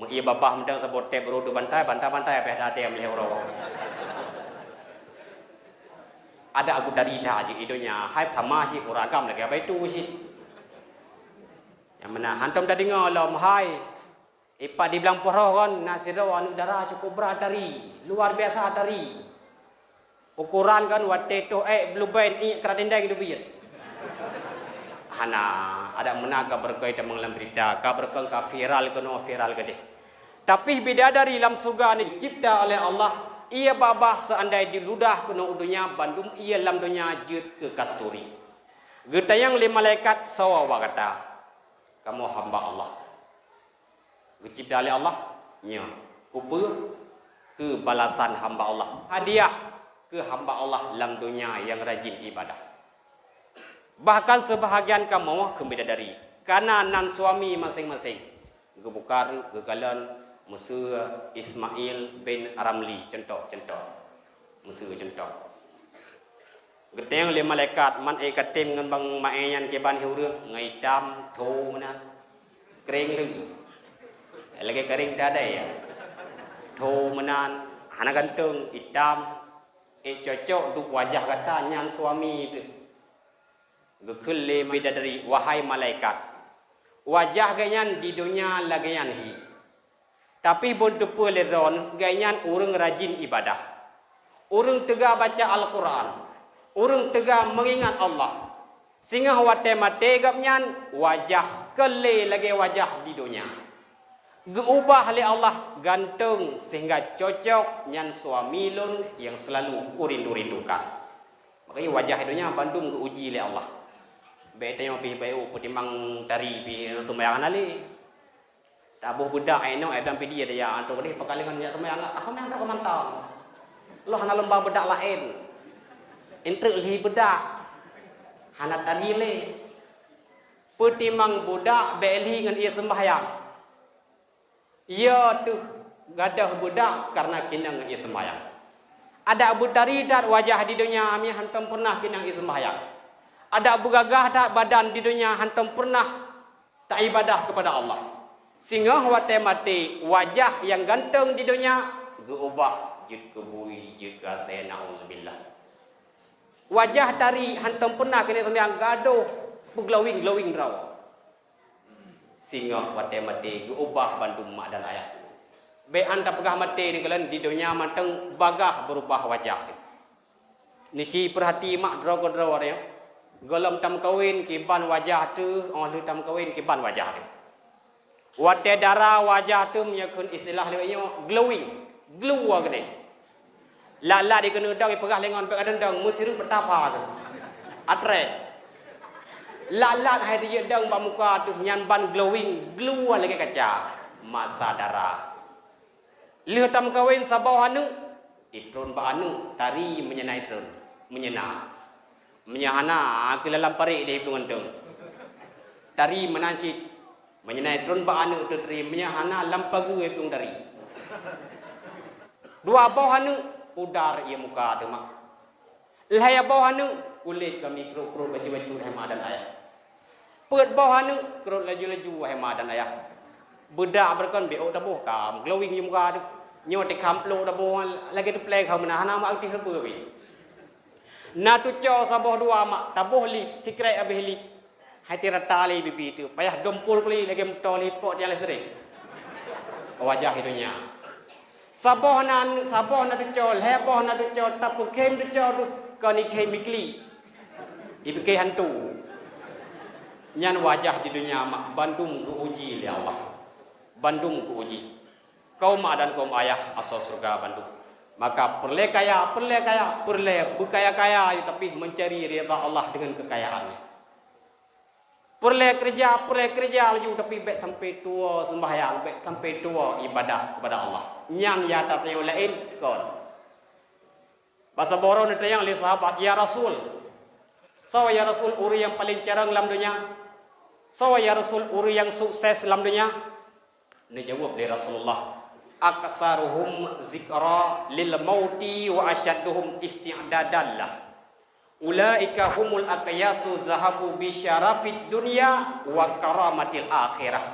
Meu ie babah mantong saboh tép uroe bantai, bantai-bantai habéh até meulihe uroe. Ada aku dari dah aja i donya, hai sama si uragam lagi apa itu si. Yang mana hantom tadi ngolom hai. Ipat di blang poroh kon na sidroe aneuk dara cukup brat tari, luar biasa tari. Ukoran kon watée toh ék blueben iek keuratindeng dubiet. Hana, adak meunan ka beureukai tamong lam beurita, ka beureukai ka viral keunoe viral keudeh. Tapi bidadari lam surga neucipta oleh Allah, ie babah seandai diludah keunoe u donya bandum ie lam donya jeuet keu kasturi. Geutanyong lé malaikat, "Soe awak gata?" "Kamoe hamba Allah." Geucipta lé Allah? Nyo. Keupeue? Keu balasan hamba Allah, hadiah keu hamba Allah lam donya nyang rajin ibadah. Bahkan seubahagian kamoe keu bidadari, kana nan suami maséng-maséng. Geubuka reuek geukalon Mesue Ismail bin Ramli, contoh, contoh. Mesue contoh. Geutanyong lé malaikat, "Man ék katem ngon bang maé nyan kiban hi ureueng?" "Ngon itam, tho meunan. Kring lé. Lagée kering tadai ya. Tho meunan, hana ganteng, itam. Ék cocok duek wajah gata nyan suami teuh." Geukheun lé bidadari, "Wahai malaikat, wajah geuh nyan di donya lagée nyan hi. Tapi bon teupeue lé droen, geuh nyan ureueng rajin ibadah. Ureueng teuga baca Al-Qur'an, ureueng teuga meungingat Allah. Singoh watée maté gobnyan, wajah keu lé lagée wajah di donya. Geuubah lé Allah ganteng sehingga cocok nyan suami lôn nyang seulalu kurindu-rindukan." Makanya wajah di donya bandum geuuji lé Allah. Bék tanyoe pih bayu peutimang tari pih sumbayang hana lé. Taboh beudak inong, eh, dalam pidi ada ya, antu deh pakaleng nyak sumbayang, ah, sumbayang dak mantong. Loh hana lomba beudak laén. Intreuk lhi beudak. Hana tari lé. Peutimang beudak bék lhi ngon ie sembahyang. Iya teuh gadoh beudak kareuna kinong ie sembahyang. Adak beutari that wajah di donya ami hantom pernah kinong ie sembahyang. Adak beugagah that badan di donya hantom pernah taibadah kepada Allah. Singoh watée maté, wajah nyang ganteng di donya geuubah jeuet keu bui, jeuet keu asée, nauzubillah. Wajah tari hantom pernah keuneuk seumayang gadoh beuglowing-glowing droe. Singoh watée maté geuubah bandum mak dan ayah. Bék an tapeugah maté nibak di donya mantong bagah beurubah wajah. Nisi peurhati mak droe keudroe nyoe. Gohlom tameukawen kiban wajah teuh, óh lheueh tameukawen kiban wajah teuh. Watée dara wajah teuh meunyoe kheun istilah lé nyoe glowing, glue geude. Lat-lat dikeuneuk dong ipeugah lé ngon bék gadong-dong meusireuk peutapa teuh. Atrée. Lat-lat hai dijeuet dong bak muka teuh nyan ban glowing, glue lagée kaca. masa dara. Lheueh tameukawen saboh aneuk, itron bak aneuk tari meunyeuna itron, meunyeuna. Meunyoe hana, keu lam parit deh iplueng antong. Tari meunan cit. Meunyeuna itron bak aneuk teutri, meunyoe hana lam pageue iplueng tari. Dua boh aneuk, pudar ie muka teuma. Lhée boh aneuk, kulét kami krot-krot baju-baju hai ma dan ayah. Peuet boh aneuk, krot laju-laju hai ma dan ayah. Beudak beureukan bék ôk taboh kam, glowing ie muka teuh. Nyoe teukham plôk taboh lagée teupleng hana, hana mak teuh reubeuet. Na tuco saboh dua mak taboh lip, sikrek abéh lip. Hai tirata lé bibi teuh, payah dom pul kuli lagée meuto lé pok tiang listrik. Wajah di donya. Saboh na, saboh na tuco, lhée boh na tuco, tapeukhem tuco teuh kon ikhem ikli. Ipike hantu. Nyan wajah di donya mak bandum geuuji lé Allah. Bandum geuuji. Kaum ma dan kaum ayah asoe syeuruga bandum. Maka peureulée kaya, peureulée kaya, peureulée beukaya-kaya, tapi meucari ridha Allah deungon keukayaan nyan. Peureulée keureuja, peureulée keureuja laju, tapi bék sampai tuwoe seumbahyang, bék sampai tuwoe ibadah keupada Allah. Nyan ya tatanyoe laén kon. Basa boro neutanyong lé sahabat, "Ya Rasul, soe ya Rasul ureuëng nyang paleng carông lam donya? Soe ya Rasul ureuëng nyang sukses lam donya?" Neujaweueb lé Rasulullah, "Aktsaruhum zikra lil mauti wa asyadduhum isti'dadan lah. Ulaika humul aqyasu zahabu bi syarafid dunya wa karamatil akhirah."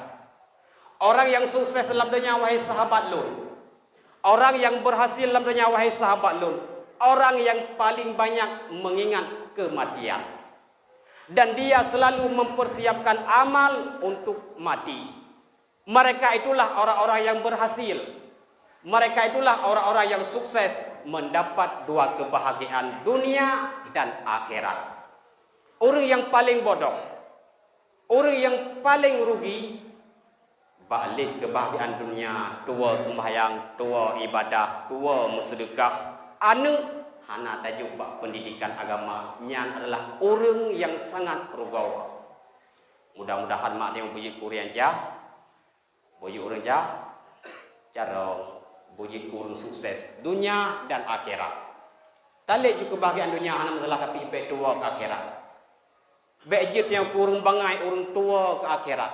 Orang nyang sukses lam donya, wahai sahabat lôn, orang nyang beurhasil lam donya, wahai sahabat lôn, orang nyang paleng banyak meungingat keumatian, dan dia selalu mempersiapkan amal untuk mati. Mereka itulah orang-orang yang berhasil. Mereka itulah orang-orang yang sukses mendapat dua kebahagiaan dunia dan akhirat. Ureuëng nyang paleng bodoh, ureuëng nyang paleng rugi, bak lheueh keubahgiaan dunia, tuwoe seumbahyang, tuwoe ibadah, tuwoe meuseudeukah, aneuk hana tajok bak peundidikan agama, nyan adalah ureuëng nyang sangat rugoe. Mudah-mudahan mak tanyoe beujeuet keu ureuëng nyang jah, beujeuet ureuëng ja-, carông, beujeuet ureuëng sukses dunia dan akhirat. Talét ju keubahgiaan dunia hana masalah, tapi bék tuwoe keu akhirat. Bék jeuet nyang keu ureuëng bangai, ureuëng tuwoe keu akhirat.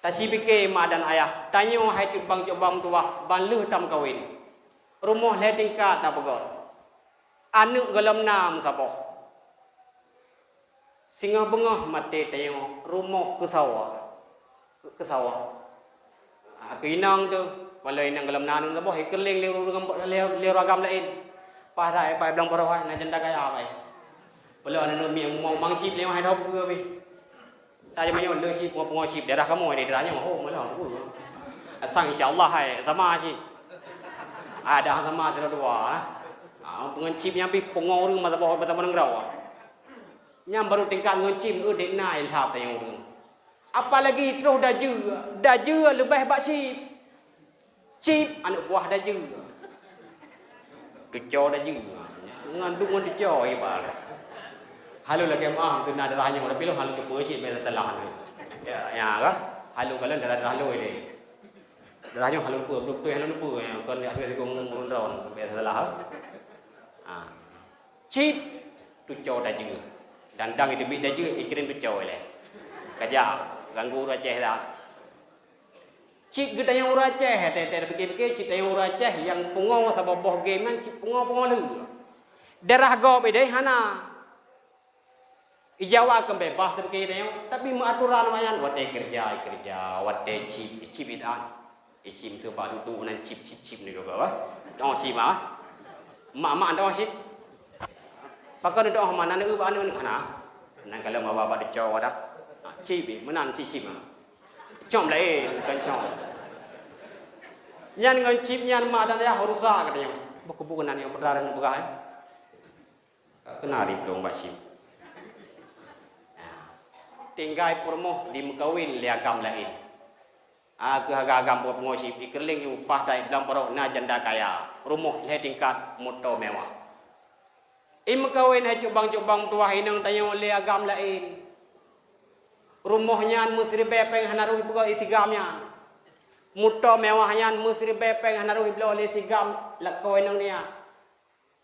Tasipike ma dan ayah, tanyoe hai cubang-cubang tuwah ban lheueh tameukawen. Rumoh lhée tingkat tapeugöt. Aneuk gohlom na meusaboh. Singoh beungoh maté tanyoe rumoh keusawa. Keusawa. Ah, keu inong teuh, paloe inong gohlom na aneuk saboh, ikeureueng lé ureuëng, lé, lé ureuëng agam laén. Paih that, paih blang poroh, na janda kaya, paih. Paloe aneuk mieng mau mang cit lé, hai thok peue pih. Tajak meunyoe le cit, pungo-pungo cit, daerah kamoe di daerah nyoe, oh, malah, oh. Asang insya Allah, hai, sama cit. Ada sama sidroe dua, ah. Ah, pungo cit nyang pih pungo ureuëng masa boh, masa boh nanggroe. Nyang baru tingkat ngon cit, eh, dek na ilham tayang ureuëng. Apalagi troh dajeue, dajeue leubeh bak cit. Cit aneuk buah dajeue. Tuco dajeue. Ngandung ngon tuco ibarat. Halo lagée maah tu na darah nyoe, tapi lo halo tu peucit biasa telah tu. Ya, ya kah? Halo kalau darah darah lo ini. Darah nyoe halo peuh, betul halo peuh ya, kon ya siku ngurun raun biasa telah. Ah. Cit tuco dajeue. Dandang itu bit dajeue, ikirim tuco ilée. Kaja ganggu ureuëng Aceh dah. Cit geutanyong ureuëng Aceh, teuh-teuh pike-pike cit tanyong ureuëng Aceh nyang pungo saboh boh game nyan cit pungo-pungo lheueh. Darah gob ideh hana. Ijawa kan bebas teuh pike tanyong, tapi meuaturan wayan watée keureuja, keureuja, watée cit, cit idan. Isim teuh bak dudu nan cit, cit, cit ni juga bah. Tong sim ah. Mak-mak tong sim. Pakon tong mana ni bak anu ni hana. Nan kalau mau bawa deco wadah. Cit meunan cit sim ah. Com laén, bukan com. Nyan ngon cip nyan mak dan ayah rusak katanya. Buku-buku nan yang benar yang begah, eh. Ka kena riplueng bak cip. Tinggai peurumoh di meukawen lé agam laén. Ah, keu agam-agam pungo cip, ikerling upah tai blang parok na janda kaya. Rumoh lhée tingkat, moto mewah. I meukawen hai cubang-cubang tuah inong tanyoe lé agam laén. Rumoh nyan meusiribèe pèng hana rôh ipeugöt lé si GAM nyan. Moto meuwah nyan meusiribèe pèng hana rôh ibloe lé si GAM lakoe inong nyan.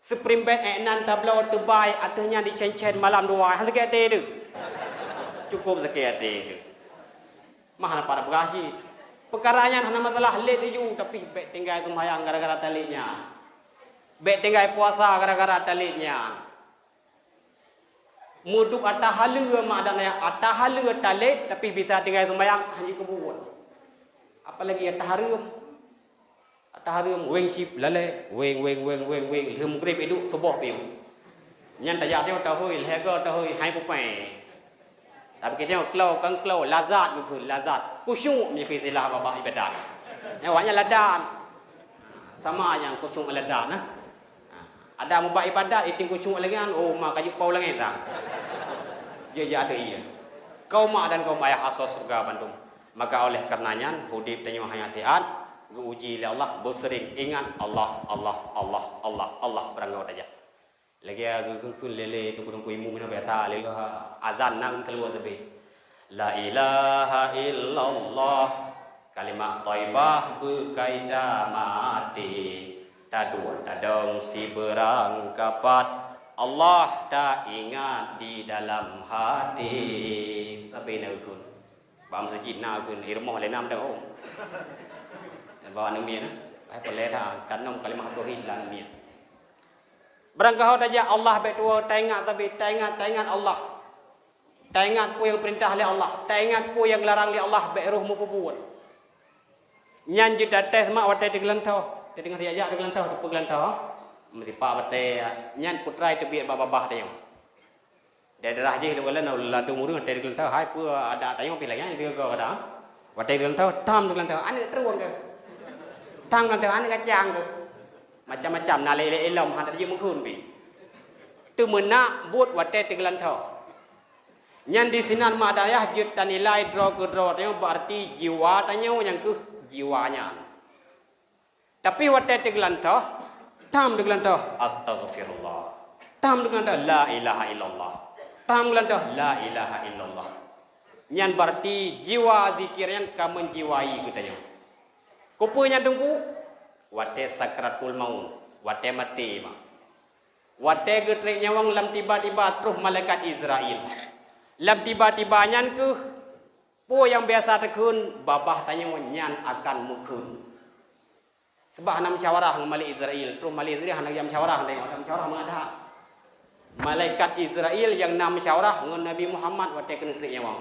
Spring bed ék nan tabloe teubai, ateueh nyan dicen-cen malam dua. Hana sakét até teuh? Cukup sakét até teuh. Mah hana pat peugah cit. Peukara nyan hana masalah lé tuju, tapi bèk tinggai seumayang gara-gara talét nyan. Bèk tinggai puasa gara-gara talét nyan. Meuduek ata haleue mak dan ayah, ata haleue talét, tapi bisa tinggai seumayang hana jikeubuet. Apalagi ata hareuem. Ata hareuem weng cit lalée, weng, weng, weng, weng, weng, lheueh mugreb iduek, suboh piôh. Nyan tajak nyoe tahôi, lhée goe tahôi, hai pupée. Tapi kita nyoe klo kan klo, lazat geukheun, lazat. Khusyuk meunyoe istilah babah ibadat. Nyan awak nyan ladan. Sama nyang khusyuk ladan, nah. Ada mubak ibadat, iting khusyuk lagée nyan, oh, ma ka jipau langét dah. Jeuet-jeuet ada iya. Kaum mak dan kaum ayah asoe syeuruga bandum. Maka oleh karena nyan, udeb tanyoe hana siat, geuuji lé Allah, beuseuring ingat Allah, Allah, Allah, Allah, Allah, barangkaho tajak. Lagée geukheun lé-lé teungku-teungku imeum nyoe biasa lé lheueh azan na geuteuloe leubeh. La ilaha illallah, kalimah thaibah beukai tamati, taduek tadong sibeurang kapat, Allah taingat di dalam hati. Sabe na geukheun. Bak meuseujid na geukheun, di rumoh lé na meuteumèe. Bawa aneuk miet na. Ai peulée that, tanom kalimah tauhid lam miet. Barangkaho tajak Allah bèk tuwoe, taingat sabe, taingat, taingat Allah. Taingat peue nyang geupeurintah lé Allah, taingat peue nyang geularang lé Allah, bèk rôh meupeubuet. Nyan jeuet tates mak watée teugeulantho, tadeungoe tajak teugeulantho, teupeue geulantho. Meusipak watée nyan peutrai teubiet bak babah tanyoe. Daerah jih lôn kalon ladôm ureuëng watée teugeulantho, hai peue adat tanyoe pih lagée nyan teuga kadang. Watée teugeulantho, tam teugeulantho, aneuëk trueng keuh. Tam teugeulantho, aneuëk kacang keuh. Macam-macam, na lé-lé ilom hana jimeukeun pih. Teumeunak buet watée teugeulantho. Nyan disinan mak dan ayah jeuet tanilai droe keu droe tanyoe, berarti jiwa tanyoe nyang keuh jiwa nyan. Tapi watée teugeulantho, tam teugeulantho, astaghfirullah. Tam teugeulantho, la ilaha illallah. Tam teugeulantho, la ilaha illallah. Nyan berarti jiwa zikir nyan ka meujiwai geutanyoe. Keupeue nyan teungku? Watée sakratul maut, watée maté mak. Watée geutrek nyawöng lam tiba-tiba troh malaikat Israel. Lam tiba-tiba nyan keuh, peue nyang biasa takheun babah tanyoe nyan akan meukheun. Sabab hana musyawarah ngon malaikat Israel, troh malaikat Israel hana geujak musyawarah ngon tanyoe, hana musyawarah mangat that. Malaikat Israel nyang na musyawarah ngon Nabi Muhammad watée keuneuk trek nyawöng.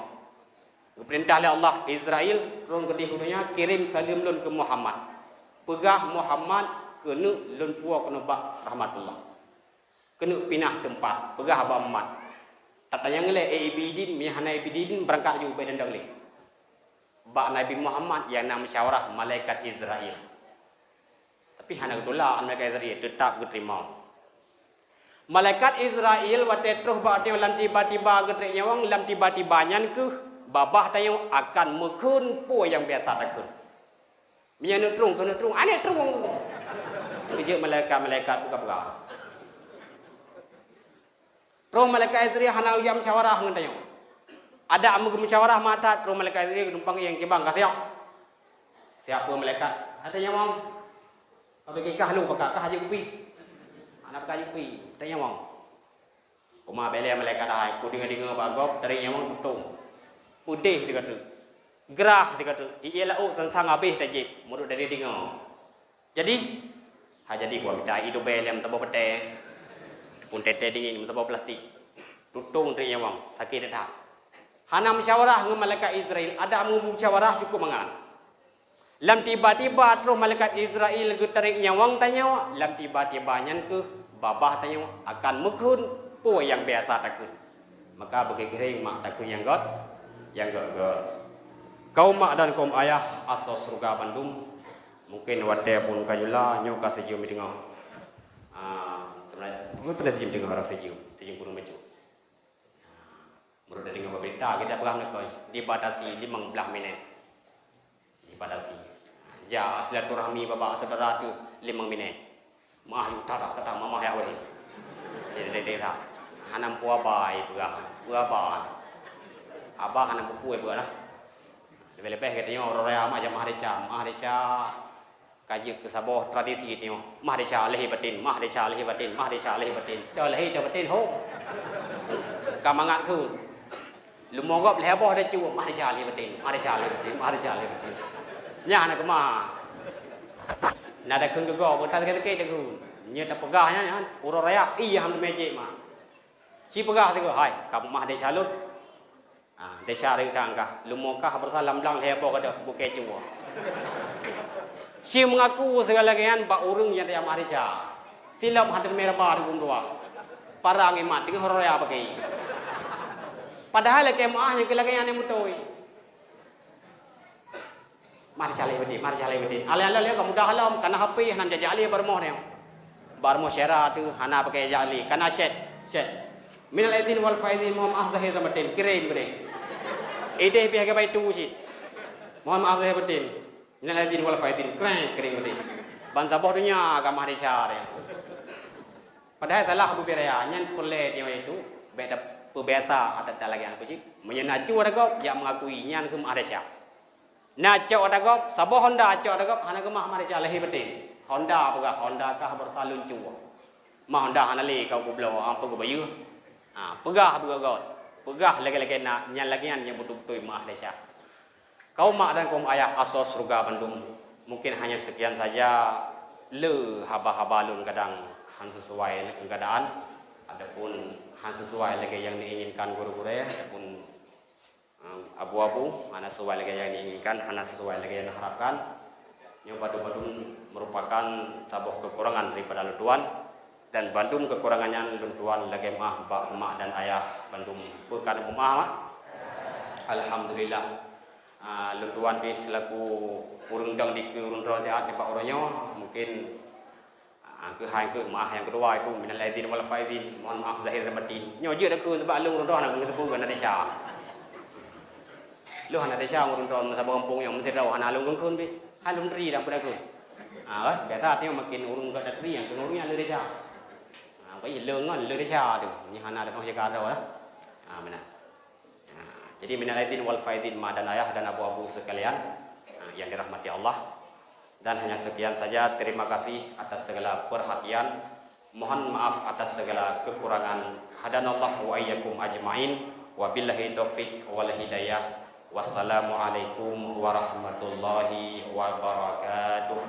Geupeurintah lé Allah, Israel, tron keudeh u donya, kirém saleuem lôn keu Muhammad. Peugah Muhammad keuneuk lôn puwoe keunoe bak rahmatullah. Keuneuk pinah teumpat, peugah bak umat. Tatanyong lé, "Eh, Ibidin, meunyo hana Ibidin, beurangkat ju ubé dandong lé." Bak Nabi Muhammad nyang na musyawarah malaikat Israel. Tapi hana geutulak malaikat Israel, teutab geuteurimong. Malaikat Israel watée troh bak tanyoe lam tiba-tiba geutrek nyawöng, lam tiba-tiba nyan keuh babah tanyoe akan meukheun peue nyang biasa takheun. Meunyo neutrueng keu neutrueng, aneuëk trueng. Geujeuet malaikat-malaikat buka-buka. Troh malaikat Israel hana geujak musyawarah ngon tanyoe. Adak meugeumeusyawara mata troh malaikat Israel geudumpang nyang kibang ka siok. Siok peue malaikat? Hana nyawöng. Ka bagi kah lu baka kah jeuet kupi. Hana baka jeuet kupi. Hana nyawöng. Uma bèk lé malaikat hai, kudeungoe-deungoe bak gob, tarék nyawöng tutong. Peudeh teuka teuk. Grah teuka teuk. Ié laôt sang-sang habéh tajieb, meunurot dari deungoe. Jadi, ha jadi buah mita ié tubée lé meusaboh batée. Pun tete dingin meusaboh plastik. Tutong tarék nyawöng, sakét that. Hana musyawarah ngon malaikat Israel, adak meumusyawarah cukup mangat. Lam tiba-tiba troh malaikat Israel geutarék nyawöng tanyoe, lam tiba-tiba nyan keuh babah tanyoe akan meukheun peue nyang biasa takheun. Maka beugeuheng mak takheun nyang göt, nyang göt-göt. Kaum mak dan kaum ayah asoe syeuruga bandum, mungken watée phon ka jula nyoe ka sijeuem deungoe. Ah, seubeunajih pernah sijeuem deungoe orang sijeuem, sijeuem kureueng bacut. Meunurot dari deungoe bak beurita, kita peugah meunan, dibatasi limong blaih minét. Dibatasi. Ja silaturahmi babah syedara teuh limong minét. Meuah yue tara kata mamah ya weh. Jadi daerah. Hana meupuabai peugah, puabai. Abah hana buku eh buat lah. Leubeh-leubeh geutanyoe uroe raya meu'ah jak meu'ah desya, meu'ah desya ka jeuet keu saboh tradisi tanyoe. Meu'ah desya lahé batin, meu'ah desya lahé batin, meu'ah desya lahé batin. Toh lahé toh batin ho. Ka mangat kheun. Leumo gob lhèe boh desya, meu'ah desya lahé batin, meu'ah desya lahé batin, meu'ah desya lahé batin. Nyan hana keumah. Na takheun keu gob, ka sakét-sakét takheun. Nyoe tapeugah nyan, nyan uroe raya, iya han teumé jeuet mah. Ci peugah sigoe, "Hai, ka meu'ah desya lôn." Ah, desya ringkang kah, leumo kah beurasa lam blang lhèe boh gadôh bukée cuwoe. Ci meungaku sigala lagèe nyan bak ureueng nyang tajak meu'ah desya. Silop hana teumé raba di ureueng dua. Para ngimat teungoh uroe raya pake. Padahai lakée meu'ah nyang keu lagèe nyan nyang beutôi. Meu'ah desya lahé batin, meu'ah desya lahé batin. Alèh-alèh lé ka mudah lom, kana H P hana jak lé bak rumoh nyoe. Bak rumoh syedara teuh hana pakai jak lé, kana chat, chat. Minal aidin wal faizin, mohon maaf zahir dan batin, kirém keudéh. Idéh pih hana bak itu cit. Mohon maaf zahir batin. Minal aidin wal faizin, kirém, kirém keudéh. Ban saboh donya ka meu'ah desya deh. Padahai salah bubé raya nyan peureulée nyoe itu, bèk tapeubiasa adat lagèe nyan cit. Meunyoe na cue ata gob, jak meungakui nyan keuh meu'ah desya. Na cok ata gob, saboh honda cok ata gob, hana keumah meu'ah desya lahé batin. Honda peugah, honda kah beurasa lôn cue. Ma honda hana lé ka kubloe, ampa kubayeue. Ha, peugah beugöt-göt. Peugah lagèe-lagèe na, nyan lagèe nyan nyang beutôi-beutôi meu'ah desya. Kaum mak dan kaum ayah asoe syeuruga bandum, mungkin hanya sekian saja le haba-haba lôn kadang han sesuai keuadaan, ataupun han sesuai lagèe nyang diinginkan guru-gurèe, ataupun Abu-abu, hana sesuai lagèe nyang diinginkan, hana sesuai lagèe nyang diharapkan. Nyoe bandum-bandum merupakan saboh keukurangan daripada lôn tuan, dan bandum keukurangan nyan lôn tuan lagèe meu'ah bak mak dan ayah bandum. Peue ka neupeumaah, mak? Alhamdulillah. Ah, lôn tuan pih selaku ureueng dong dikeue ureueng droe siat nibak uroe nyoe, mungkin Ah, keuhai keuh meu'ah nyang keudua itu, minal aidin wal faizin, mohon maaf zahir dan batin. Nyoe jeuet takheun, sabab lôn ureueng droe hana geuteupeue hana desya. Lôn hana desya ureueng droe meusaboh gampông nyoe, meusidroe hana lôn kheun-kheun pih. Hai lôn teri dan peue takheun. Ah, kan? Biasa tanyoe makin ureueng ka teri, nyang kheun ureueng nyan le desya. Ah, bak lôn ngon le desya tu. Nyan hana teunoh jaga droe lah. Ah, meunan. Nah, jadi minal aidin wal faizin ma dan ayah dan abu-abu sekalian, nah, yang dirahmati Allah. Dan hanya sekian saja, terima kasih atas segala perhatian. Mohon maaf atas segala kekurangan. Hadanallah wa iyyakum ajmain. Wabillahi taufik wal hidayah. Wassalamualaikum warahmatullahi wabarakatuh.